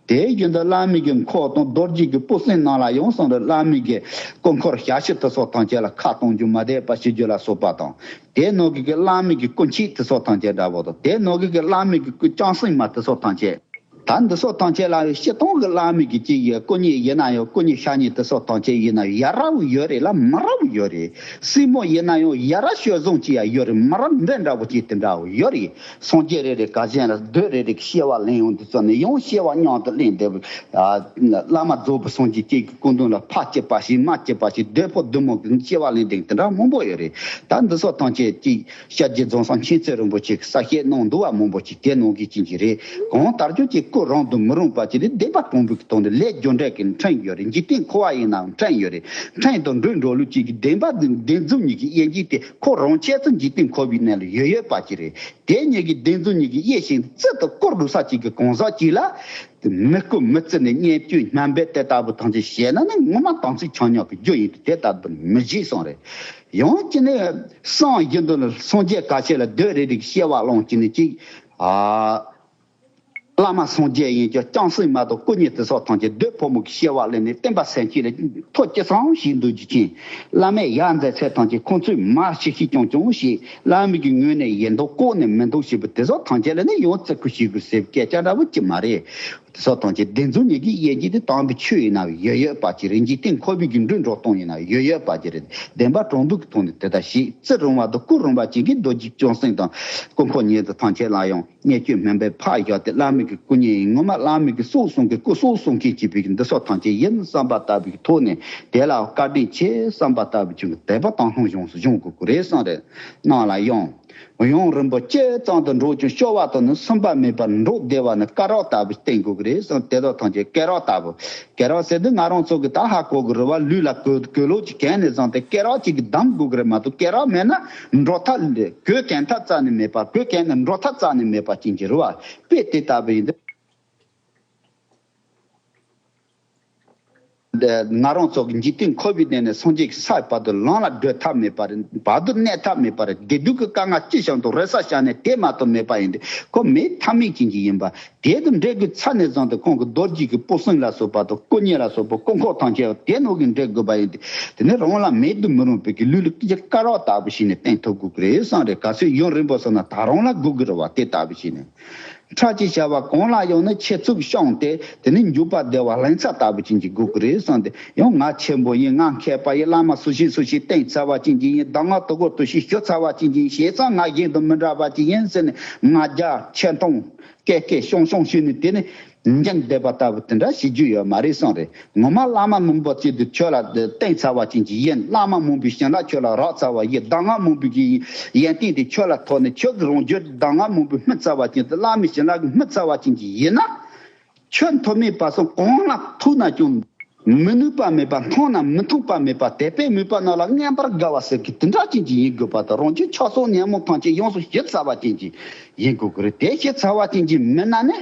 དེ་བཞིན་དུ་བླ་མའི་གི་འཁོར་དང་རྡོ་རྗེ་གི་སྤུ་སྲིན་རྣམས་ལ་ཡང་གསུངས་རེད། བླ་མའི་གི་སྐུ་འཁོར་ཞབས་ཕྱི་དེ་སོགས་ཐམས་ཅད་ལ་ཁ་གཏོང་རྒྱུ་མ་བསྡད་པ་བྱེད་རྒྱུ་ལ་སོགས་པ་དང་། དེ་ནང་གི་གི་བླ་མའི་གི་སྐུ་མཆེད་དེ་སོགས་ཐམས་ཅད་འདྲ་བོ་དང་། དེ་ནང་གི་གི་བླ་མའི་གི་སྐུ་ལྕམ་སྲིང་མ་དེ་སོགས་ཐམས་ཅད། ད་འདི་སོགས་ཐམས་ཅད་ལ་སྤྱིར་བཏང་གི་བླ་མའི་གི་ཅིག་ཡ་སྐུ་མཉེ་ཡིན་ན་ཡང་། སྐུ་མཉེ་ཤ་མཉེ་དེ་སོགས་ཐམས་ཅད་ཡིན་ན་ཡ་རབས་ཡོད་རེད་ལ་མི་རབས་ཡོད་རེད། སྲིང་མོ་ཡིན་ན་ཡང་ཡ་རབས་སྤྱོད་བཟང་ཅིག་ཡ་ཡོད་རེད། མི་རབས་འདྲ་འདྲ་བོ་ཅིག་དེ་འདྲ་བོ་ཡོད་རེད། སངས་རྒྱས་རེ་རེ་ག་གཞན་ལ་བདུད་རེ་རེ་གི་སྐྱེ་བ་ལེན་ཡོང་དུས་ཙམ་ནས་ཡང་སྐྱེ་བ་མཉམ་དུ་ལེན་བསྡད་པའི་ཨ་བླ་མ་རྫོགས་པའི་སངས་རྒྱས་ཀྱི་སྐུ་མདུན་ལ་ཕ་སྐྱེས་པ་ཞིག་མ་སྐྱེས་པ་ཞིག་བདུད་ཕོ་བདུད་མོ་གི་སྐྱེ་བ་ལེན་བསྡད་དེ་འདྲ་མང་པོ་ཡོད་རེད། ད་འདི་སོགས་ཐམས་ཅད་ཀྱི་ཤཱཀྱའི་རྫོང་གསུམ་མཁྱེན་བརྩེ་རིན་པོ་ཆེ་གི་གསལ་བཤད་གནང་འདུག་བ། མང་པོ་ཅིག་དེ་ནང་གི་ཅན་གྱི་རེད། གང་ལྟར་ཁྱོད་ཀྱིས་སྐུ་རུང་དུ་མི་རུང་བ་ཅིག་ལས་བདེན་པ་དྲང་པོའི་གི་དོན་དུ་ལས་རྒྱུ་འབྲས་ཀྱི་ཕྲན་ཡོད་རེད། འཇིག་རྟེན་འཁོར་བ་ཡིན་ནའང་ཕྲན་ཡོད་རེད། ཕྲན་དང་འགྲོ་འགྲོ་ལུགས་ཅིག་གི་བདེན་པ་འདི་བདེན་རྫུན་གཉིས་ཀྱི་དབྱེ་འབྱེད་དེ་ཁོ་རང་ཆས་སུ་འཇིག་རྟེན་འཁོར་བའི་གནས་ལ་ཡོད་ཡོད་པ་ཅིག་རེད། དེ་གཉིས་ཀྱི་བདེན་རྫུན་གཉིས་ཀྱི་དབྱེ་ཞིང་རྩིས་དུ་བཀུར་དགོས་ས་ཅིག་གི་གང་ཟག་ཅིག་ལ། མི་བསྐུལ་མི་བརྩི་ནས་བརྙས་བཅོས་སྨད་འབེབས་དེ་ལྟ་བུ་ཐམས་ཅད་བྱས་ན་ནི་ངོ་མ་དམ་ཚིག་ཆག་ཉག་གི་རྒྱུ་ཡིན་ཏེ། དེ་ལྟ་བུ་མི་བྱེད་གསུངས་རེད། ཡང་ཅི་ནས་སངས་རྒྱས་འདི་ལ་སངས་རྒྱས་ག་ཚད་ལ་བདུད་རེ་རེ་གི་སྐྱེ་བ་བླངས་ཀྱི་ནི་ཅིག་ཨ་བླ་མ་སངས་རྒྱས་ཡིན་ཀྱང་ལྕམ་སྲིང་མ་དང་སྐུ་མཉེ་དེ་སོགས་ཐམས་ཅད་བདུད་ཕོ་མོ་གི་སྐྱེ་བ་ལེན་ནས་བསྟན་པ་སེམས་ཅན་ལ་ཐོ་ཅི་ཙམ་ཞིག་འདུག་རྒྱུ་ཅན། བླ་མས་ཡར་མཛད་ཚད་ཐམས་ཅད་ཁོང་ཚོས་མར་ཤིག་ཤིག་ཀྱང་ཀྱང་བྱས། བླ་མའི་གི་ངོས་ནས་ཡིན་མདོག་ལྐོག་ནས་མི་འདུག་ཞེས་པ་དེ་སོགས་ཐམས་ཅད་ལ་ནི་ཡང་བརྩི་བཀུར་བྱེད་དགོས་ཟེར་བའི་སྐད་ཆ་འདྲ་བོ་ཅི་མ་རེད། དེ་སོགས་ཐམས་ཅད་བདེན་རྫུན་གཉིས་ཀྱི་དབྱེ་འབྱེད་དེ་དམ་པའི་ཆོས་ཡིན་ན་ཡོད་ཡོད་པ་ཅིག་རེད། འཇིག་རྟེན་འཁོར་བའི་གི་འགྲོས་འགྲོ་སྟངས་ཡིན་ན་ཡོད་ཡོད་པ་ཅིག་རེད། བདེན་པ་དྲང་པོ་གི་ཐོག་ནས་དེ་ལྟར་བྱེད། བརྩི་རུང་བ་དང་བཀུར་རུང་བ་ཅན་གྱི་རྡོ་རྗེ་ལྕམ་སྲིང་དང་སྐུ་འཁོར་མཉེ་དེ་ཐམས་ཅད་ལ་ཡང་བརྙས་བཅོས་སྨད་འབེབས་ཕར་བཞག་སྟེ། བླ་མའི་གི་སྐུ་མཉེ་ཡིན། ངོ་མ་བླ་མའི་གི་སྲོག་སྲུང་མཁན་སྐུ་སྲོག་སྲུང་མཁན་བྱེད་པའི་གི་འདི་སོགས་ཐམས་ཅད་ཡིན་བསམ་པ་ལྟ་བུའི་གི་ཐོག་ནས་དེ་ལ་བཀའ་དྲིན་ཆེ་བསམ་པ་ལྟ་བུ་ཅིག་གི་དད་པ་དང་ལྷུང་ཡོངས་སུ་སྦྱོང་དགོས་ཀྱི་རེད་གསུངས་རེད། གནང་ལ་ཡང་། ཡུན་རིང་པོ་ཇི་ཙམ་དུ་འགྲོགས་ཀྱང་སྐྱོ་བ་དང་ནི་སུན་པ་མེད་པར་འགྲོགས་བདེ་བ་ནི་སྐེ་རགས་ལྟ་བུ་བསྟེན་དགོས་ཀྱི་རེད་གསུངས། དེ་དག་ཐམས་ཅད་སྐེ་རགས་ལྟ་བུ། སྐེ་རགས་ཟེར་དུས་ང་རང་ཚོ་གི་ད་ཧ་གོ་གི་རེད་བ། ལུས་ལ་གོས་གོས་ལོག་ཅིག་གྱོན་ནས་བཟུང་སྟེ་སྐེ་རགས་གཅིག་གིས་བསྡམ་དགོས་ཀྱི་རེད་མ་གཏོགས། སྐེ་རགས་མེད་ན་འགྲོ་ཐབས་ལས་གོས་གྱོན་ཐབས་རྩ་ནས་མེད་པ། གོས་གྱོན་ན་འགྲོ་ཐབས་རྩ་ནས་མེད་པ་ཅན་གྱི་རེད་བ། དཔེ་དེ་ལྟ་བུ་ཡིན་དུས། ང་རང་ཚོ་གི་འཇིག་རྟེན་འཁོར་བའི་གནས་ནས་སངས་རྒྱས་ཀྱི་ས་བར་དུ་ལམ་ལ་བགྲོད་ཐབས་མེད་པ་རེད། བར་དུ་གནས་ཐབས་མེད་པ་རེད། བདེ་སྡུག་གི་དཀའ་ངལ་ཅི་བྱུང་དང་རེ་ས་བྱས་ནས་དེ་མ་གཏོགས་མེད་པ་ཡིན་ཏེ། ཁོ་མེད་ཐབས་མེད་ཅན་གྱི་ཡིན་པ། དེ་དང་འབྲེལ་དགོས་ཚར་ནས་བཟུང་སྟེ་ཁོང་གི་རྡོ་རྗེ་གི་སྤུ་སྲིང་ལ་སོགས་པ་དང་སྐུ་མཉེ་ལ་སོགས་པ་སྐུ་འཁོར་ཐམས་ཅད་དེ་ནང་གི་འབྲེལ་དགོས་པ་ཡིན་ཏེ། དེ་ནི་རང་ལ་མེད་དུ་མི་རུང་བའི་གི་ལུས་ལ་སྐེ་རགས་ལྟ་བུ་ཞིག་ནས་བསྟེན་ཐུབ་དགོས་ཀྱི་རེད་གསུངས་རེད། གལ་སྲིད་ཡུན་རིང་པོ་སོང་ན་ད་རང་ལ་དགོས་ཀྱི་རེད་བ། དེ་ལྟ་བུ་ཞིག་ནས། ཁྲག་གི་བྱ་བ་གང་ལ་ཡང་ནི་ཆེ་ཚུགས་བཤམས་ཏེ། དེ་ནི་འཇུག་པ་བདེ་བ་ལྷུན་རྩེ་ལྟ་བུ་ཅན་གྱི་དགོས་ཀྱི་རེད་གསུངས་ཏེ། ཡང་ང་ཆེན་པོ་ཡིན། ང་མཁས་པ་ཡིན། བླ་མ་སུ་ཞིག་སུ་ཞིག་བསྟེན་ཚར་བ་ཅན་གྱི་ཡིན། གདམས་ངག་དུ་གོ་དུ་ཞིག་ཞུ་ཚར་བ་ཅན་གྱི་ཡིན། བྱས་ཙང་ང་གཞན་དང་མི་འདྲ་བ་ཅིག་ཡིན་ཟེར་ནས་ང་རྒྱལ་ཆེ་མཐོང་སྐད་སྐད་ཤོང་ཤོང་ཞུས་ནས་དེ་ནི་འཇང་བསྡད་པ་ལྟ་བུ་དེ་འདྲ་བྱེད་རྒྱུ་ཡོད་མ་རེད་གསུངས་རེད། ངོ་མ་བླ་མ་མང་པོ་ཅིག་ཏུ་ཁྱོད་ལ་བསྟེན་ཚར་བ་ཅན་གྱི་ཡིན། བླ་མ་མང་པོའི་བྱིན་རླབས་ཁྱོད་ལ་རག་ཚར་བ་ཡིན། གདམས་ངག་མང་པོའི་གི་ཡོན་ཏན་དེ་ཁྱོད་ལ་ཐོབ་ནས་ཁྱོད་ཀྱི་རང་རྒྱུད་གདམས་ངག་མང་པོས་སྨིན་ཚར་བ་ཅན་དུ་བླ་མའི་བྱིན་རླབས་ཀྱིས་སྨིན་ཚར་བ་ཅན་གྱི་ཡིན་ན། ཁྱོད་ཐོབ་མེད་པ་སོགས་གང་ལ་ཐུག་ན་ཀྱང་མི་ནུས་པ་མེད་པ། མཐོང་ན་མི་མཐོང་པ་མེད་པ། དད་པས་མོས་པ་རྣམས་ལ་མངོན་པར་དགའ་བ་ཟེར་གི་དེ་འདྲ་ཅན་གྱི་ཡིན་དགོས་པ་དང་། རང་རྒྱུད་ཆགས་སོགས་ཉོན་མོངས་ཐམས་ཅད་ཡོངས་སུ་ཞི་ཚར་བ་ཅན་གྱི་ཡིན་དགོས་ཀྱི་རེད། དེ་ཞི་ཚར་བ་ཅན་གྱི་མིན་ན་ནི།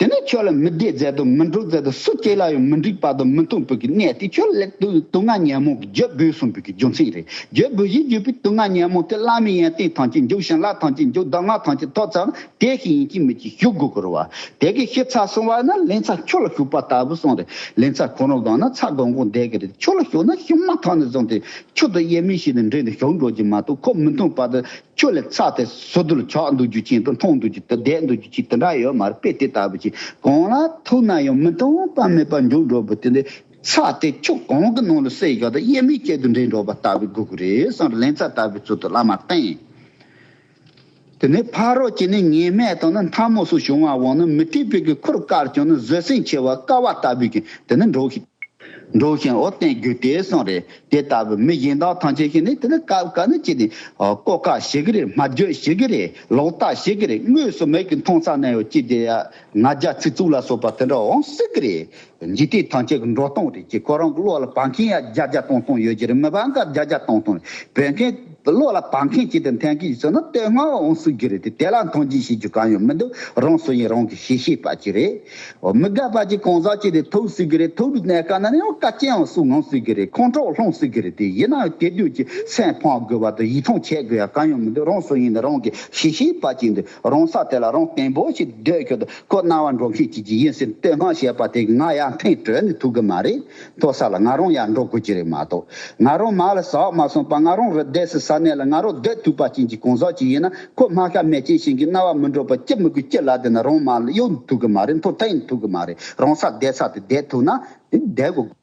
དེ་ནས་ཁྱོད་ལ་མི་བདེ་མཛད་དང་མི་འགྲོ་མཛད་དང་སུ་གཅིག་ལ་ཡང་མི་འགྲིག་པ་དང་མི་མཐུན་པའི་གི་གནས་དེ་ཁྱོད་ལ་དུ་དུག་ལྔ་ཉོན་མོངས་ཀྱི་རྒྱུ་སྦུལ་གསུངས་པའི་གི་རྒྱུ་མཚན་རེད། རྒྱུ་སྦུལ་ཞིག་རྒྱུ་བའི་དུག་ལྔ་ཉོན་མོངས་དེ་བླ་མའི་ཡོན་ཏན་ཐམས་ཅད་འཇུག་བྱིན་རླབས་ཐམས་ཅད་འཇུག་གདམས་ངག་ཐམས་ཅད་ཐོབ་ཚར་ན་དེ་ཞི་ཡིན་གྱི་མིན་གྱི་ཞུ་དགོས་ཀྱི་རེད་བ། དེ་གི་ཞི་ཚར་སོང་བ་ན་ལན་ཚྭ་ཆུ་ལ་ཞུགས་པ་ལྟ་བུ་གསུངས་རེད། ལན་ཚྭ་ཁོ་རང་ལྡང་ན་ཚྭ་གང་གང་བསྡད་ཀྱི་རེད། ཆུ་ལ་ཞུགས་ན་ཞུགས་མ་ཐག་ནས་བཟུང་སྟེ་ཆུ་དང་དབྱེར་མེད་བྱས་ནས་འདྲེས་ནས་ཞུགས་འགྲོ་རྒྱུ་མ་གཏོགས་ཁོ་མི་མཐུན་པ་དང་། ཁྱོད་ལ་ཚྭ་དེ་ཟུར་དུ་ལ་ཆགས་འདུག་རྒྱུ་ཅན་དང་མཐོང་འདུག་རྒྱུ་དེ་བསྡད་འདུག་རྒྱུ་ཅན་དེ་འདྲ་ཡོད་མ་རེད་པས། དེ་ལྟ་བུ་ཅིག་གང་ལ་ཐུག་ན་ཡང་མི་མཐུན་པ་མེད་པར་འཇུག་འགྲོ་བུ་དེ་འདི་ཚྭ་དེ་ཆུ་གང་གི་ནང་ལ་བསྲེས་བཞག་དང་དབྱེར་མེད་ཅན་དུ་འདྲེས་འགྲོ་བ་ལྟ་བུའི་དགོས་ཀྱི་རེད་གསུངས་རེད། ལན་ཚྭ་ལྟ་བུའི་ཚུལ་དུ་བླ་མ་བསྟེན། དེ་ནས་ཕ་རོལ་གྱི་ནི་ཉེས་དམིགས་དང་ནི་མཐའ་མོ་སོགས་བྱུང་བ་འོང་ན་མི་བཏུབ་པའི་གི་ཁུར་བཀལ་ཀྱང་ནི་བཟོད་སེམས་ཆེ་བ་དཀའ་བ་ལྟ་བུའི་གི་དེ་ནི་འགྲོ་ཞིག་འགྲོ་ཞིང་འོ་བསྟན་དགོས་ཏེ་གསུངས་རེད། དེ་ལྟ་བུ་མི་གཞན་དག་ཐམས་ཅད་ཤེས་ནས་དེ་ནི་སྐབས་འགའ་ནི་ཅི་ནས་ལྐོག་ཀ་ཞིག་གི་རེད། སྨྲ་བརྗོད་ཞིག་གི་རེད། ལོག་ལྟ་ཞིག་གི་རེད། དངོས་སུ་མིག་གིས་མཐོང་ས་ན་ཡང་ཅི་དེ་ཡ་ང་རྒྱལ་ཚིག་རྩུབ་ལ་སོགས་པ་དེ་འདྲ་འོང་སྲིད་གི་རེད། འཇིག་རྟེན་ཐམས་ཅད་ཀྱི་འགྲོ་སྟངས་རེད་ཅེས། ཁོ་རང་གི་བློ་ལ་བབ་མཁན་ཡང་བརྒྱ་བརྒྱ་སྟོང་སྟོང་ཡོད་ཀྱི་རེད། མི་བབ་མཁན་བརྒྱ་བརྒྱ་སྟོང་སྟོང་རེད། བབ་མཁན་བློ་ལ་བབ་མཁན་ཅིག་དང་འཐེན་གྱི་ཡོད་ཟེར་ན་བསྟོད་བསྔགས་འོང་སྲིད་ཀྱི་རེད་དེ། དེ་ལ་མཐོང་ཆེན་བྱེད་རྒྱུ་གང་ཡང་མི་འདུག་རང་སོ་ཡིན་རང་གི་ཤེས་ཤེས་པ་ཅིག་རེད། འོ་མི་དགའ་བ་ཅིག་གང་ཟག་ཅིག་དེ་ཐུག་སྲིད་ཀྱི་རེད། ཐུག་པའི་གནས་སྐབས་ན་ནི་ཡང་དཀའ་སྤྱད་ཡང་སུ་ངང་སྲིད་ཀྱི་རེད། ཁོང་ཁྲོ་སློང་སྲིད་ཀྱི་རེད་དེ། ཡིན་ན་ཡང་དེ་དུས་ཀྱི་སེམས་ཕམ་དགོས་པ་དང་ཡིད་ཕམ་བྱེད་དགོས་ཡ་གང་ཡང་མི་འདུག་རང་སོ་ཡིན་ན་རང་གི་ཤེས་ཤེས་པ་ཅིག་འདུག་རང་ས་དེ་ལ་རང་བརྟན་པོ་ཞིག་སྡོད་ཁྱོད་དང་ཁོ་སྣང་བ་འགྲོ་མཁན་ཅིག་ཅིག་ཡིན་ཟེར་བསྟོད་བསྔགས་བྱས་པ་དེ་ང་ཡང་ཐེངས་གྲོལ་ནས་ཐུག་གི་མ་རེད། མཐོ་ས་ལ་ང་རང་ཡང་འགྲོ་དགོས་ཀྱི་རེད་མ་གཏོགས། ང་རང་མ་ལ་ཟག་མ་སོང་བར་ང་རང་རི་སྡོད་སའི་ས་གནས་ལ་ང་རང་སྡོད་ཐུབ་པ་ཅན་གྱི་གང་ཟག་ཅིག་ཡིན་ན། ཁོ་རྨ་ཁ་མེ་ལྕེ་བཞིན་གྱི་སྣང་བ་མི་འགྲོ་བ་ཅི་མི་དགོས་ཅི་ལ་བསྡད་ན་རང་མ་ལ་གཡོལ་ཐུབ་གི་མ་རེད། མཐོ་ཐལ་ཐུབ་གི་མ་རེད། རང་ས་བསྡད་ས་དེ་བསྡད་ཐུབ་ན་དེ་བསྡད་དགོས།